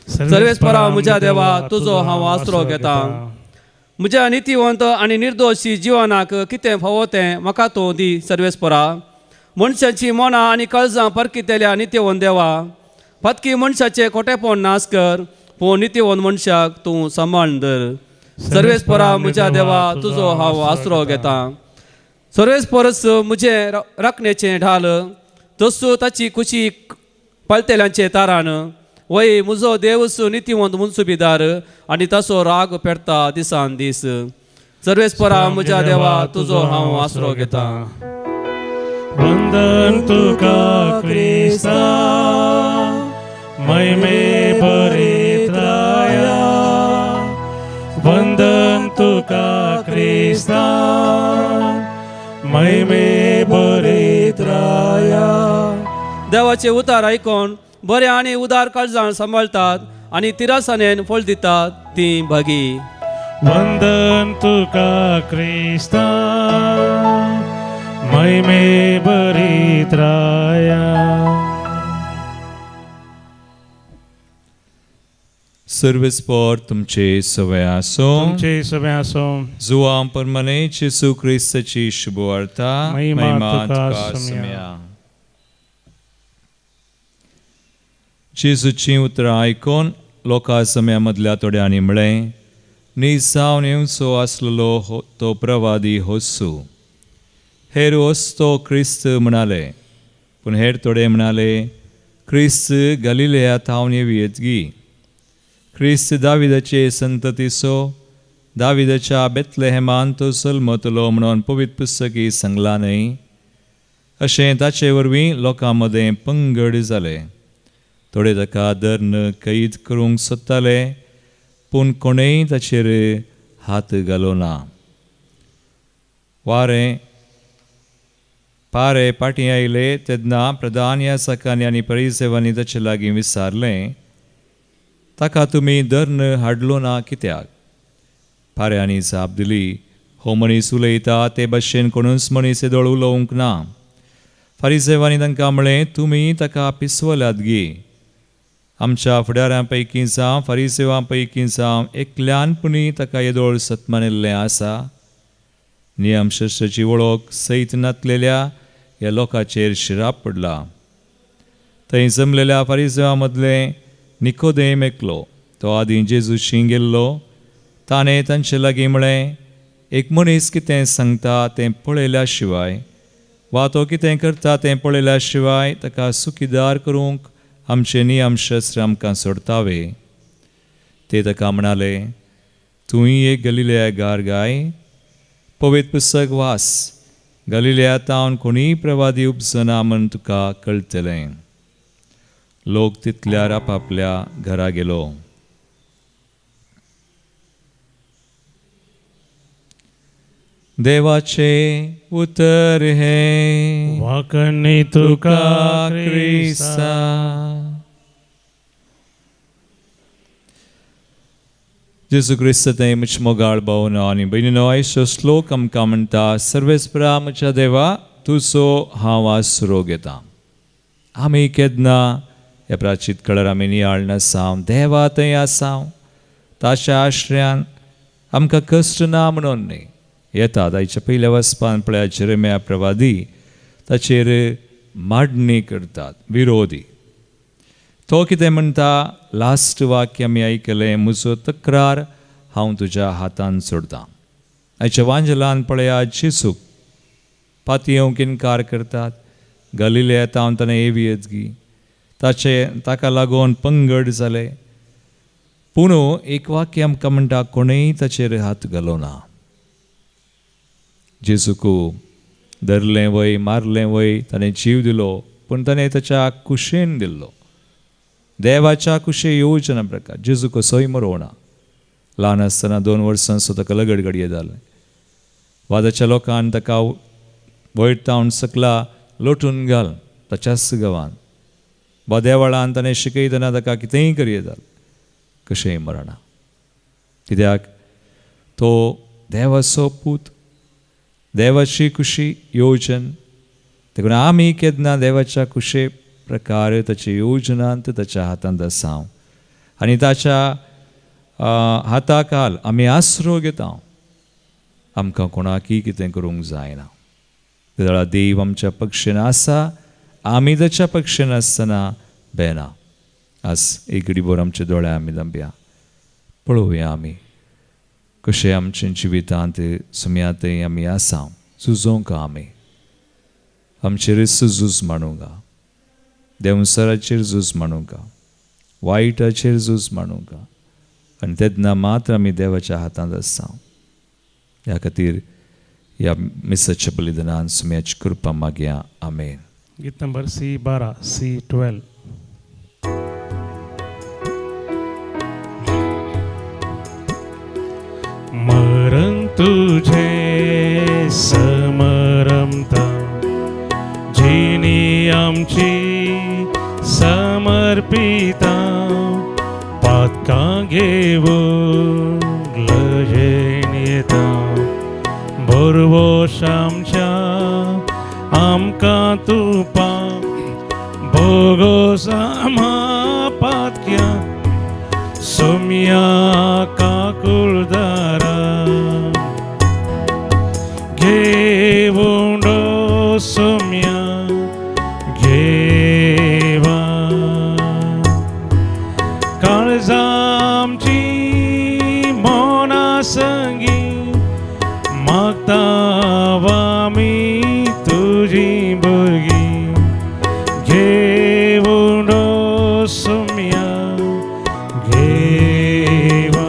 Speaker 6: सर्वेस्परा म्हज्या देवा, तुजो हांव आसरो घेता. म्हज्या नितीवंत आनी निर्दोशी जिवनाक कितें फावो तें म्हाका तूं दी. सर्वेस्परा, मनशाची मनां आनी काळजां परकितल्या नितीवंत देवा, पातकी मनशाचें खोटेपण नाश कर, पूण नितीवंत मनशाक तूं सांबाळून धर. सर्वेस्परा म्हज्या देवा, तुजो हांव आसरो घेता. सर्वेस्परस म्हजें राखणेचें ढाल, तसो ताची कुशी पालतेल्यांचें तारान वय म्हजो देवस नितीवंत मुन्सुबीदार आनी ताचो राग पेरता दिसान दीस. सर्वेस्परा म्हज्या देवा तुजो हांव आसरो घेता.
Speaker 2: वंदन तुका क्रिस्ता महिमे भरित राया, वंदन तुका क्रिस्ता महिमे भरित राया.
Speaker 6: देवाचे उतार आयकून बरे आनी उदार काळजान सांबाळटात आनी तिरासानेन फळ दितात ती भागी.
Speaker 2: वंदन तुका क्रिस्ता महिमे भरित राया.
Speaker 1: सर्वेस्पर तुमचे सवय आसो.
Speaker 2: तुमचे सगळे आसो.
Speaker 1: जुवां परमने जेसू क्रिस्ताची शुभवार्ता.
Speaker 2: महिमा तुका
Speaker 1: सुमया. जेजूचीं उतरां आयकून लोकां सम्या मदल्या थोड्यांनी म्हळें, निजावन येवचो आसलेलो तो प्रवादी होसू. हेर वस्तो क्रिस्त म्हणाले, पूण हेर थोडे म्हणाले, क्रिस्त गलिलेया थावन येवयेत गी. क्रिस्त दाविदाचे संततीचो, दाविदाच्या बेतलेहेमान तो जल्मतलो म्हणून पवित्र पुस्तकी सांगलां न्हय. अशें ताचे वरवीं लोकां मदें पंगड जाले. थोडे ताका धरून कैद करूंक सोदताले, पूण कोणेय ताचेर हात घालो ना. वारें पारे पाटी आयले तेन्ना प्रधान यासकांनी आनी परिसेवांनी ताचे लागीं विचारलें, ताका तुमी धरून हाडलो ना कित्याक? पाऱ्यांनी जाप दिली, हो मनीस उलयता ते भाशेन कोणूच मनीस येदोळ उलोवंक ना. फारिसेवांनी तांकां म्हळें, तुमी ताका पिसवल्यात गी. आमच्या फुडाऱ्यां पैकी जावं फारिसेवां पैकी जावं एकल्यान पुणी ताका येदोळ सत्मानिल्लें आसा. नियमशास्त्राची वळख सयत नातलेल्या ह्या लोकांचेर शिराप पडला. थंय जमलेल्या फारिसेवां मदलें निकोदेम एकलो, तो आदीं जेजूशी गेल्लो. ताणें तांचे लागीं म्हळें, एक मनीस कितें सांगता तें पळयल्या शिवाय वा तो कितें करता तें पळयल्या शिवाय ताका सुखीदार करूंक आमचें नियमशास्त्र आमकां सोडतावे. ते ताका म्हणाले, तूंय एक गलिलेया गार गाय, पवित्र पुस्तक वास, गलिलेया तावन कोणीय प्रवादी उपजना म्हण तुका कळटलें. लोक तितल्यार आपापल्या घरा गेलो. देवाचे उतर हें.
Speaker 2: वाकणी तुका क्रिस्ता.
Speaker 1: जेजू क्रिस्त ते म्हज्या मोगाळ भावनो आनी भयणीनो, आयचो श्लोक आमकां म्हणटा, सर्वेस्परा म्हज्या देवा तुजो हांव आसरो घेता. आमी केन्ना ह्या प्राचीत कळर आमी नियाळ नासांव, देवा थंय आसांव, ताच्या आश्रयान आमकां कश्ट ना म्हणून न्हय येतात. आयच्या पयल्या वचपान पळया, जेरेमिया प्रवादी ताचेर मांडणी करतात विरोधी. तो कितें म्हणटा, लास्ट वाक्य आमी आयकलें, म्हजो तक्रार हांव तुज्या हातान सोडतां. आयच्या वांजलान पळया, जेजूक पातयेवंक इनकार करतात. गलिलेया तावन ताणें एवियत गी, ताचे ताका लागून पंगड जाले. पूण एक वाक्य आमकां म्हणटा, कोणेय ताचेर हात घालो ना. जेजूक धरलें वय, मारलें वय, ताणें जीव दिलो, पूण ताणें ताच्या कुशेन दिल्लो, देवाच्या कुशे योजना प्रकार. जेजू कसोय मरोवना. ल्हान आसतना 2 वर्सां सो ताका लगड घडये जालें. वादाच्या लोकान ताका वयर तावन सकला लोटून घाल ताच्याच गांवान, वा देवळान ताणें शिकयतना ताका कितेंय करये जालें, कशेंय मरना. कित्याक तो देवाचो पूत, देवाची कुशी योजन. देखून आमी केन्ना देवाच्या कुशे प्रकार ताच्या योजनांत ताच्या हातांत आसांव आनी ताच्या हाताखाल आमी आसरो घेता. आमकां कोणाकय कितें करूंक जायना. तेदळा देव आमच्या पक्षेन आसा, आमी ताच्या पक्षेन आसतना बेना. आज एक घडीभर आमचे दोळे आमी धांपया, पळोवया आमी कशें आमच्या जिवितांत सुम्या थंय आमी आसा. झुजोंक आमी आमचेर झूज मांडूंक, देंवसराचेर झूज मांडूंक, वायटाचेर झूज मांडूंक आनी तेन्ना मात्र आमी देवाच्या हातांत आसता. ह्या खातीर ह्या मिसाच्या बलिदानान सुम्याची कृपा मागया. आमेन.
Speaker 2: गीत नंबर C12 C12. मरण तुझे समरमता जिनी आमची समर्पिता पातकां घेवन लजेन येता भरवोश आमच्या आमकां तुपा भोगोस आमा पातक्या सोम्या काकुळदारा घेवून सोम्या घेवा काळजामची मना संगी मागता आमी तुजी भुरगीं घेवून सोम्या घेवा.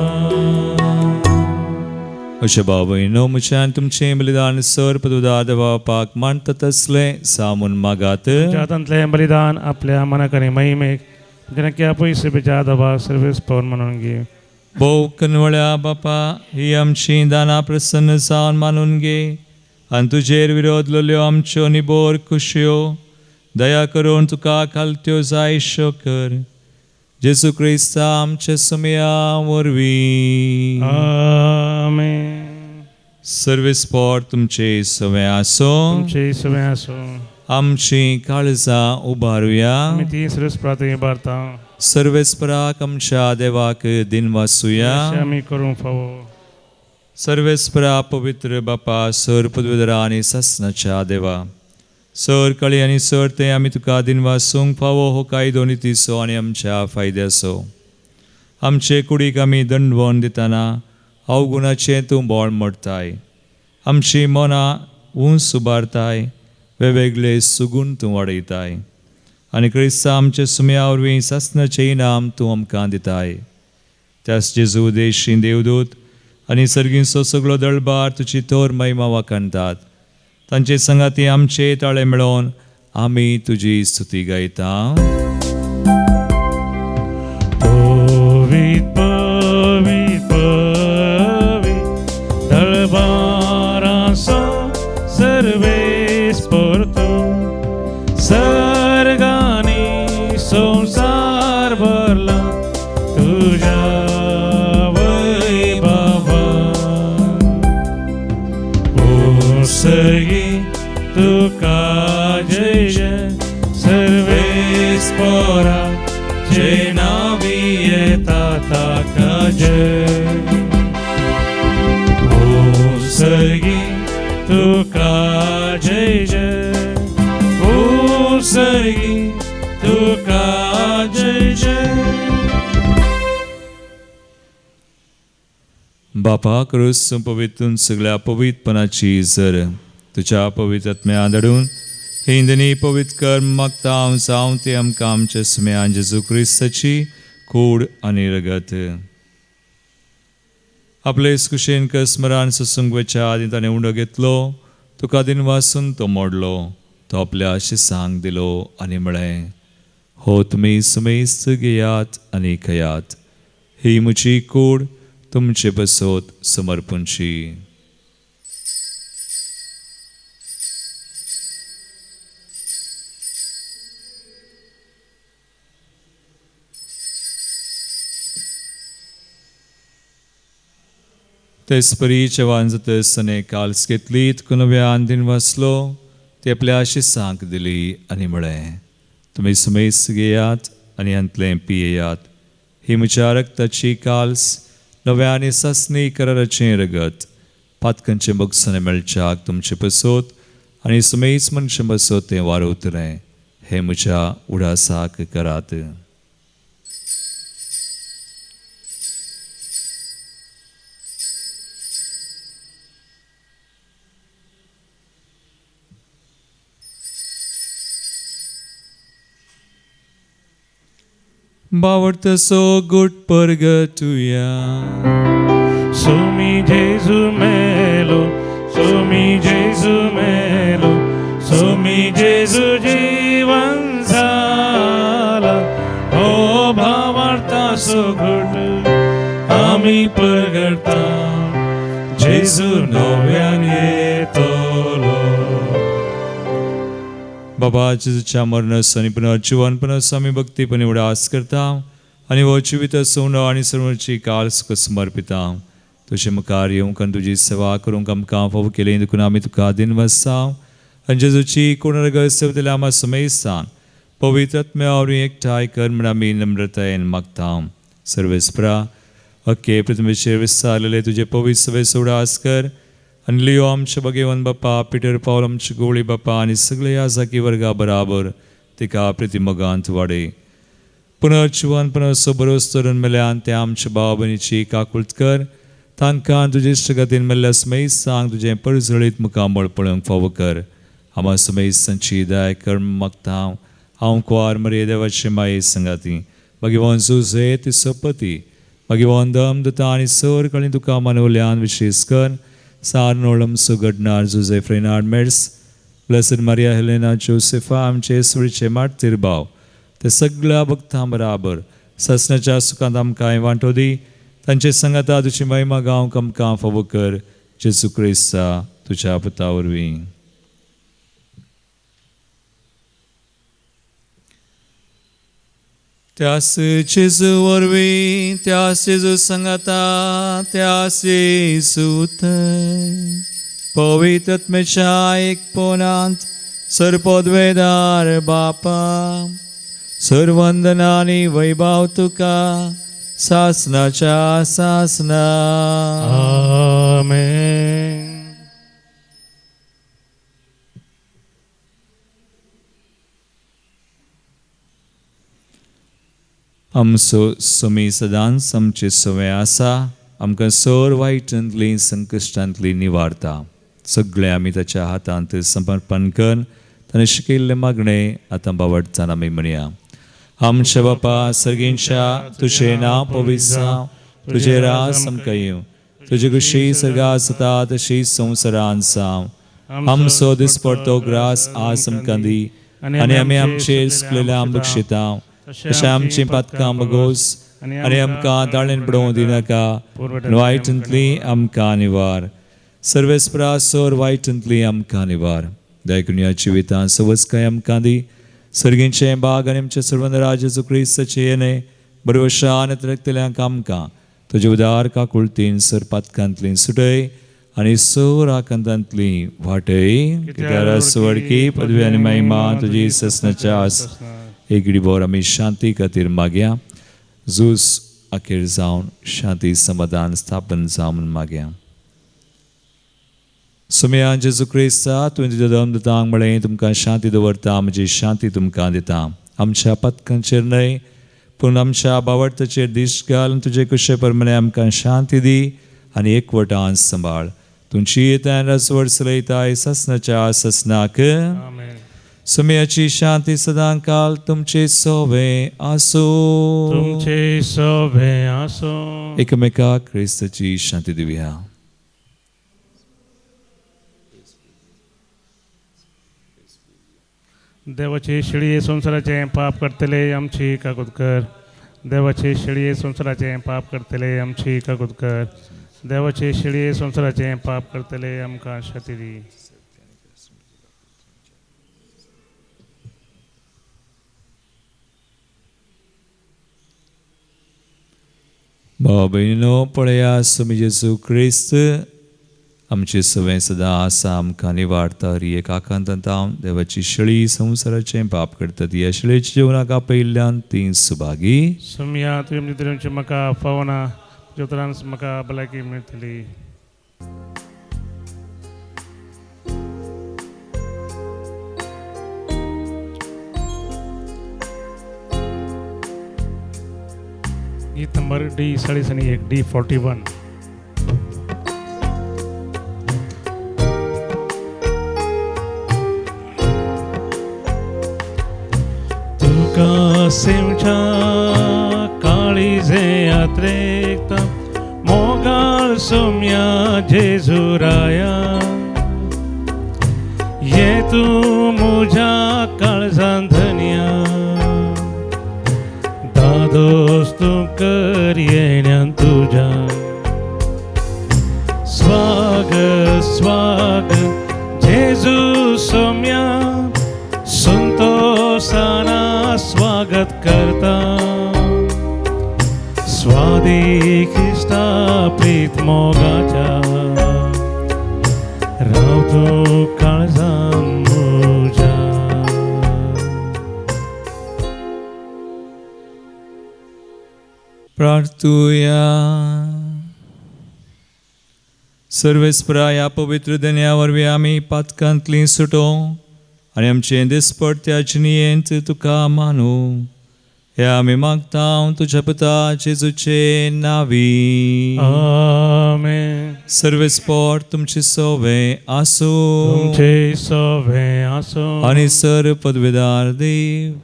Speaker 1: अशें बाबयनो म्हज्यान तुमचें बलिदान सर पदुदार देवापाक मानता तसलें सामून मागात.
Speaker 2: हातांतलें बलिदान आपल्या मनाक आनी महिमेक जेणे पयशे बेच्या दबा सर्वीस पवन म्हणून घे.
Speaker 1: भोव कनवळ्या बापा ही आमची दानां प्रसन्न जावन मानून घे आनी तुजेर विरोधलेल्यो आमच्यो निबोर खुशयो दया करून तुका खालत्यो जायश्यो कर. जेजू क्रिस्ता आमचे सुमया वरवीं.
Speaker 2: आमेन.
Speaker 1: सर्वेस्पोर तुमचे सवे आसो.
Speaker 2: तुमचे सवे आसो.
Speaker 1: आमची काळजां उबारुया.
Speaker 2: आमी ती सर्वेस्परात उबारता.
Speaker 1: सर्वेस्पराक आमच्या देवाक दिनवासुया.
Speaker 2: आमी करूंक फावो.
Speaker 1: सर्वेस्परा पवित्र बापा सर पदवीधरा आनी सासनाच्या देवा सर कळी आनी सर ते आमी तुका दिनवासूंक फावो हो कायदो नितीचो आनी आमच्या फायद्याचो. आमचे कुडीक आमी दंडवण दितना अवगुणाचें तूं बोळ मोडटाय. आमची मनां उंच उबारताय वेगवेगळे सुगून तूं वाडयताय आनी क्रिस्ता आमचे सुम्या वरवीं सासनाचें इनाम तूं आमकां दिताय. त्याच जेजू देशी देवदूत आनी सर्गींचो सगळो दळबार तुजी थोर महिमा वाखाणतात. तांचे संगाती आमचे ताळे मेळोवन आमी तुजी स्तुती गायता.
Speaker 2: पवित पवित पवित दळबाराचो सर्वेस्पर तूं सर्गांनी संवसार भरला तुज्या वैभवान. सर्गी तुका जय जय सर्वेस्परा जे नावी येता ताका जय. ओ सर्गी तुका जय जय. ओ सर्गी तुका जय जय.
Speaker 1: बापा क्रूस पवित्रून सगळ्या पवित्रपणाची जर तुज्या पवित्र आत्म्या धाडून ही इंदनी पवित्र कर मागता हांव जावं ते आमकां आमच्या सुम्यान जेजू क्रिस्ताची कूड आनी रगत. आपले कुशेन स्मरण सोसूंक वयच्या आदीं ताणें उंडो घेतलो तुका दिनवासून तो मोडलो तो आपल्या शिसांक दिलो आनी म्हळें हो तुमी सुमेस्त घेयात आनी खयात ही म्हजी कूड तुमचे बसोत समर्पणची. तेच परी जेवण जातच काल्स घेतली नव्यान दिन वाचलो ती आपल्या शिसांक दिली आनी म्हळें तुमी सुमेस्त घेयात आनी हांतलें पियेयात ही म्हज्या रक्ताची काल्स नव्या आनी सासणी कराराचें रगत पातकांचें बगसणें मेळच्याक तुमचें पसोत आनी सुमेस्त मनशां बसोत तें वारवतलें हें म्हज्या उडासाक करात. बावडतसो गुट परगटुया.
Speaker 2: सुमी जेजू मेलो, सुमी जेजू मेलो, सुमी जेजू जीवन जाला. हो भावार्थाचो घट आमी परगटा, जेजू नव्यान येतलो.
Speaker 1: बाबा जेजूच्या मरणाचो आनी पुनर्जिवनपणाचो आमी भक्तीपणी उडास करता आनी हो जिवीत सोंड आनी सर्वची काळ सुख समर्पिता. तुजे मुखार येवंक आनी तुजी सेवा करूंक आमकां फावो केली देखून आमी तुका दिनवासा. आनी जेजूची कोण सेवतल्या आमा समेस्तान पवित्र आत्म्या वरवीं एकठांय कर म्हूण आमी नम्रतायेन मागता. सर्वेस्परा अख्खे पृथ्वीचेर विस्तारलेले तुजे पवित्र सभेचो उडास कर आनी लियो आमचे भगेवन बापा, पिटर पावल आमचे गोवळी बापा आनी सगळे ह्या जाकी वर्गा बराबर तिका प्रतिमोगांत वाडय. पुनर्जिवन पुनर्सो बरोस तरून मेल्यान ते आमच्या भाव भयणीची काकूळत कर. तांकां तुजे इश्टगतीन मेल्ल्या समेस्तांक तुजें परजळीत मुखामळ पळोवंक फावो कर. आमा समेस्तांची दया कर मागता हांव. हांव कुवार मरिये देवाचे माये संगाती भगवान जुझे ती सोपती भगवान दम दता आनी सर कळी तुका मानवल्यान विशेष कर सार नोळम सुगडनार Jose Fernand Meds blessed Maria Helena Josefa आमचे सुळीचे मार्तीर भाव ते सगळ्या भक्तां बराबर ससनाच्या सुखांत आमकां वांटो दी. तांचे संगाता तुजी महिमा गावंक आमकां फावो कर. जेजू क्रिस्ता तुज्या पुता वरवीं. त्यास जेजू वरवीं, त्यास जेजू संगाता, त्यास जेजू थंय पवित्र आत्म्याच्या एकपणांत सर्वपदवेदार बापा सर्वंदना आनी वैभव तुका सासनाच्या सासना.
Speaker 2: आमेन.
Speaker 1: आमचो समी सदांच आमचे सवय आसा, आमकां सर वायटांतली संकश्टांतली निवारता. सगळें आमी ताच्या हातांत समर्पण कर ताणें शिकयल्लें मागणें आतां बावडचान आमी म्हणया. आमच्या बापा सर्गींच्या, तुजें नांव पवित्र जावं, तुजें राज आमकां येवं, तुजी खुशी सर्गांत जाता तशी संवसारांत जावं. आमचो दिसपडतो ग्रास आज आमकां दी आनी आमी आमचेर चुकलेल्या बक्षिता तशें आमचीं पातकां बगोस आनी आमकां ताळेन पडोवंक दिनाका, वायटांतली आमकां निवार. सर्वेस्परा सोर वायटांतली आमकां निवार. देखून ह्या जिवितांत सवसकाय आमकां दी. सर्गींचें बाग आनी आमच्या सर्वंद राजाचो क्रिस्ताचें येणें बरवशान रक्तल्यांक आमकां तुजे उदार काकुळतीन सर पातकांतली सुटय आनी सोर आकांतांतली वाटय. कित्याक सुवडकी पदवी आनी महिमा तुजी ससनाच्या आस. एगडी बोर आमी शांती खातीर मागया. झूज अखेर जावन शांती समाधान स्थापन जावं म्हूण मागया. सुमया जेजू क्रिस्ता, तुवें तुज्या दमदतांक म्हळें, तुमकां शांती दवरता, म्हजी शांती तुमकां दिता. आमच्या पथकांचेर न्हय पूण आमच्या बावडताचेर दीस घाल, तुजे कुशे प्रमाणे आमकां शांती दी आनी एकवटान सांबाळ. तुमची येतान रसवड चलयताय ससनाच्या ससनाक. सुमयाची शांती सदां काल तुमचे सोवे आसूं.
Speaker 2: तुमचे सोवे आसूं.
Speaker 1: एकमेकाक क्रिस्ताची शांती दिवया.
Speaker 2: देवाचे शेळये संवसाराचें पाप करतले आमची काकूत कर. देवाचे शेळये संवसाराचें पाप करतले आमची काकूत कर. देवाचे शेळये संवसाराचें पाप करतले आमकां शांती दी.
Speaker 1: भाव भयणीनो, पळया स्वामी जेजू क्रिस्त आमचे सवय सदां आसा, आमकां निवारता. हर एक आकांतांत देवाची शेळी संवसाराचें पाप करता ती ह्या शेळयेच्या जेवणाक आपयिल्ल्यान ती सुभागी.
Speaker 2: सुमया तुवें म्हजे म्हाका फावना, तुज्या म्हाका भलायकी मेळटली. गीत नंबर डी 41, डी 41. तुका सेवच्या यात्रेकता मोगाळ सोम्या जेजुराया ये तूं म्हज्या काळजान धनया दादोस तूं कर येण्यान तुज्या स्वागत स्वागत जेजू सोम्या संतोषाना स्वागत करता स्वादी ख्रिस्ता प्रीत मोगाच्या राव तूं काळजान म्हज्या.
Speaker 1: प्रार्थुया. सर्वेस्परा ह्या पवित्र दन्या वरवीं आमी पातकांतली सुटो आनी आमचे दिसपडत्या जिणयेंत तुका मानू हे आमी मागता तुज्या पुता जेजूचे नावी.
Speaker 2: आमेन.
Speaker 1: सर्वेस्पर तुमचे सोवे आसूं.
Speaker 2: तुमचे सोवे आसूं.
Speaker 1: आनी सर पदवेदार देव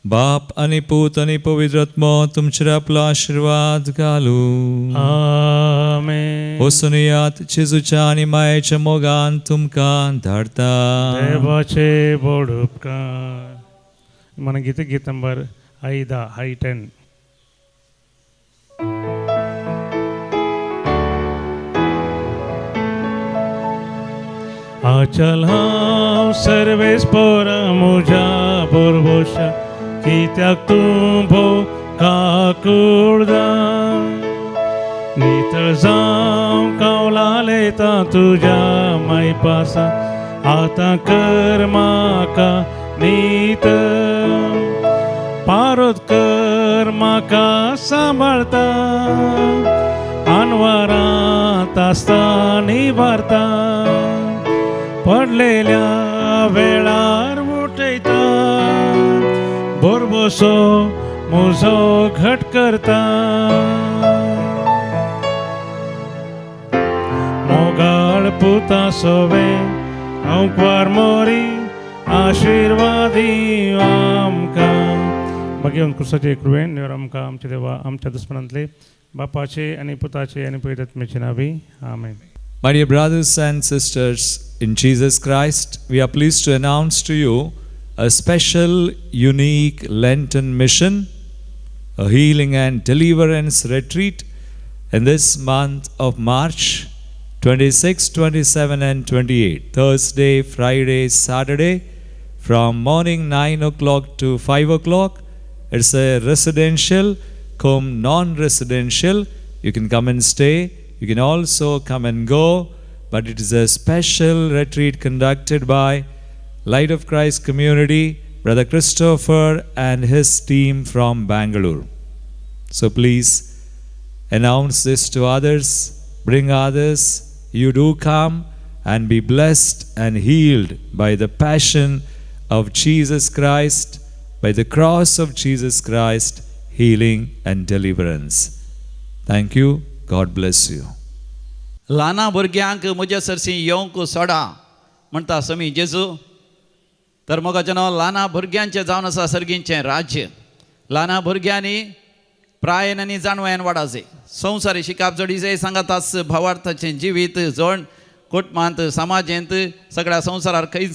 Speaker 1: बाप आनी पूत आनी पवित्र आत्मो तुमचेर आपलो आशिर्वाद घालू.
Speaker 2: आमेन.
Speaker 1: वचून जेजूच्या आनी मायेच्या मोगान तुमकां धाडता.
Speaker 2: देवाचे बोड उपकार. మన గీత గీత నంబర్ 5 హై 10. अचल हांव सर्वेस्पर म्हज्या भरवंशा कित्याक तूं भोव काकुळदा नितळ जावं कावलालेता तुज्या मायपासा आतां कर म्हाका नीत पारोत कर म्हाका सांबाळता आनवारांत आसता निवारता पडलेल्या वेळार उठयता भरवंसो म्हजो घट करता मोगाळ पुता सोवे अंकवार मोरी आशिर्वादी आमकां. मागीर क्रुसाचे कृपेन निवर आमकां आमच्या देवा आमच्या दुस्मनांतले बापाचे आनी पुताचे आनी पवित्र आत्म्याचे नांवी आमेन.
Speaker 1: My dear brothers and sisters in Jesus Christ, we are pleased to announce to you a special, unique Lenten mission, a healing and deliverance retreat in this month of March 26, 27 and 28, Thursday, Friday, Saturday, from morning 9 o'clock to 5 o'clock. It's a residential cum non-residential. You can come and stay. You can also come and go, but it is a special retreat conducted by Light of Christ Community, Brother Christopher and his team from Bangalore. So please announce this to others, bring others. You do come and be blessed and healed by the passion of Jesus Christ, by the cross of Jesus Christ, healing and deliverance. Thank you. God bless you.
Speaker 4: ल्हाना भुरग्यांक म्हज्या सरशी येवंक सोडा म्हणटा समी जेजू. तर मोगाचें नांव ल्हाना भुरग्यांचें जावन आसा सर्गींचें राज्य. ल्हाना भुरग्यांनी प्रायेन आनी जाणवायेन वाडाचे संवसारी शिकाप जोडीचे सांगातास भावार्थाचें जिवीत जण कुटुंबांत समाजेंत सगळ्या संवसारार खंय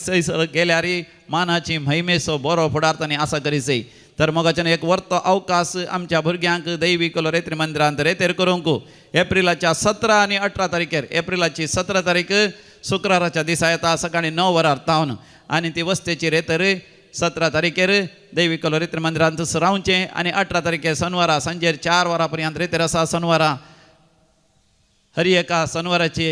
Speaker 4: गेल्यार मानाची महिमेचो बरो फुडार आनी आसा करीचे. तर मोगाच्यान एक वर्तो अवकाश आमच्या भुरग्यांक दैवी रेत्री मंदिरांत रेतेर करूंक एप्रिलाच्या 17 आनी 18 तारखेर, एप्रिलाची 17 तारीख शुक्राराच्या दिसा येता सकाळी 9 वरार तावन आनी ती वस्तेची रेतर 17 तारखेर दैवी रेत्री मंदिरांत रावचें आनी 18 तारखेर शनिवारा सांजेर 4 वरां पर्यंत रेतेर आसा. शनिवारा हरी एका शनिवाराची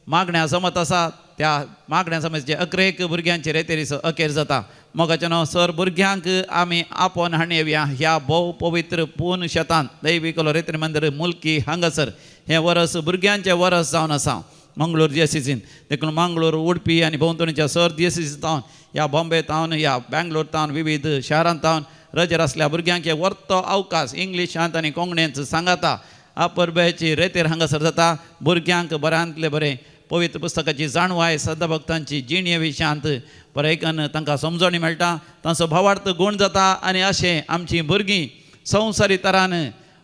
Speaker 4: मागण्या जमत आसा त्या मागण्या समजचे अकरेक भुरग्यांचे रेतेरीचो अखेर जाता. मोगाचें नांव सर भुरग्यांक आमी आपोवन हाणेवया ह्या भोव पवित्र पूर्ण शेतान दैवी रेत्री मंदिर मुल्की हांगासर हें वरस भुरग्यांचें वरस जावन आसा मंगळूर दियसीसीन. देखून मंगळूर उडपी आनी भोंवतणीच्या सर दियसीसी तावन ह्या बॉम्बे तावन ह्या बँगलोर तावन विविध शारांत तावन रजेर आसल्या भुरग्यांक हे वर्तो अवकाश इंग्लिशांत आनी कोंकणींत सांगाता आपरब्याची रेतेर हांगासर जाता. भुरग्यांक बऱ्यांतले बरें पवित्र पुस्तकाची जाणवाय सदभक्तांची जिणे विशयांत बरें तांकां समजणी मेळटा, तांचो भावार्थ गूण जाता आनी अशें आमचीं भुरगीं संवसारी तरान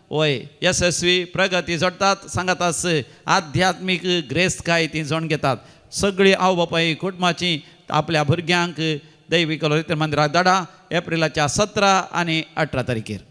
Speaker 4: वय येसस्वी प्रगती जोडटात सांगातास आध्यात्मीक ग्रेस्तकाय ती जोड घेतात. सगळीं आवय बापाय कुटुंबाची आपल्या भुरग्यांक दैवीक मंदिराक धाडा एप्रिलाच्या 17 आनी 18 तारखेर.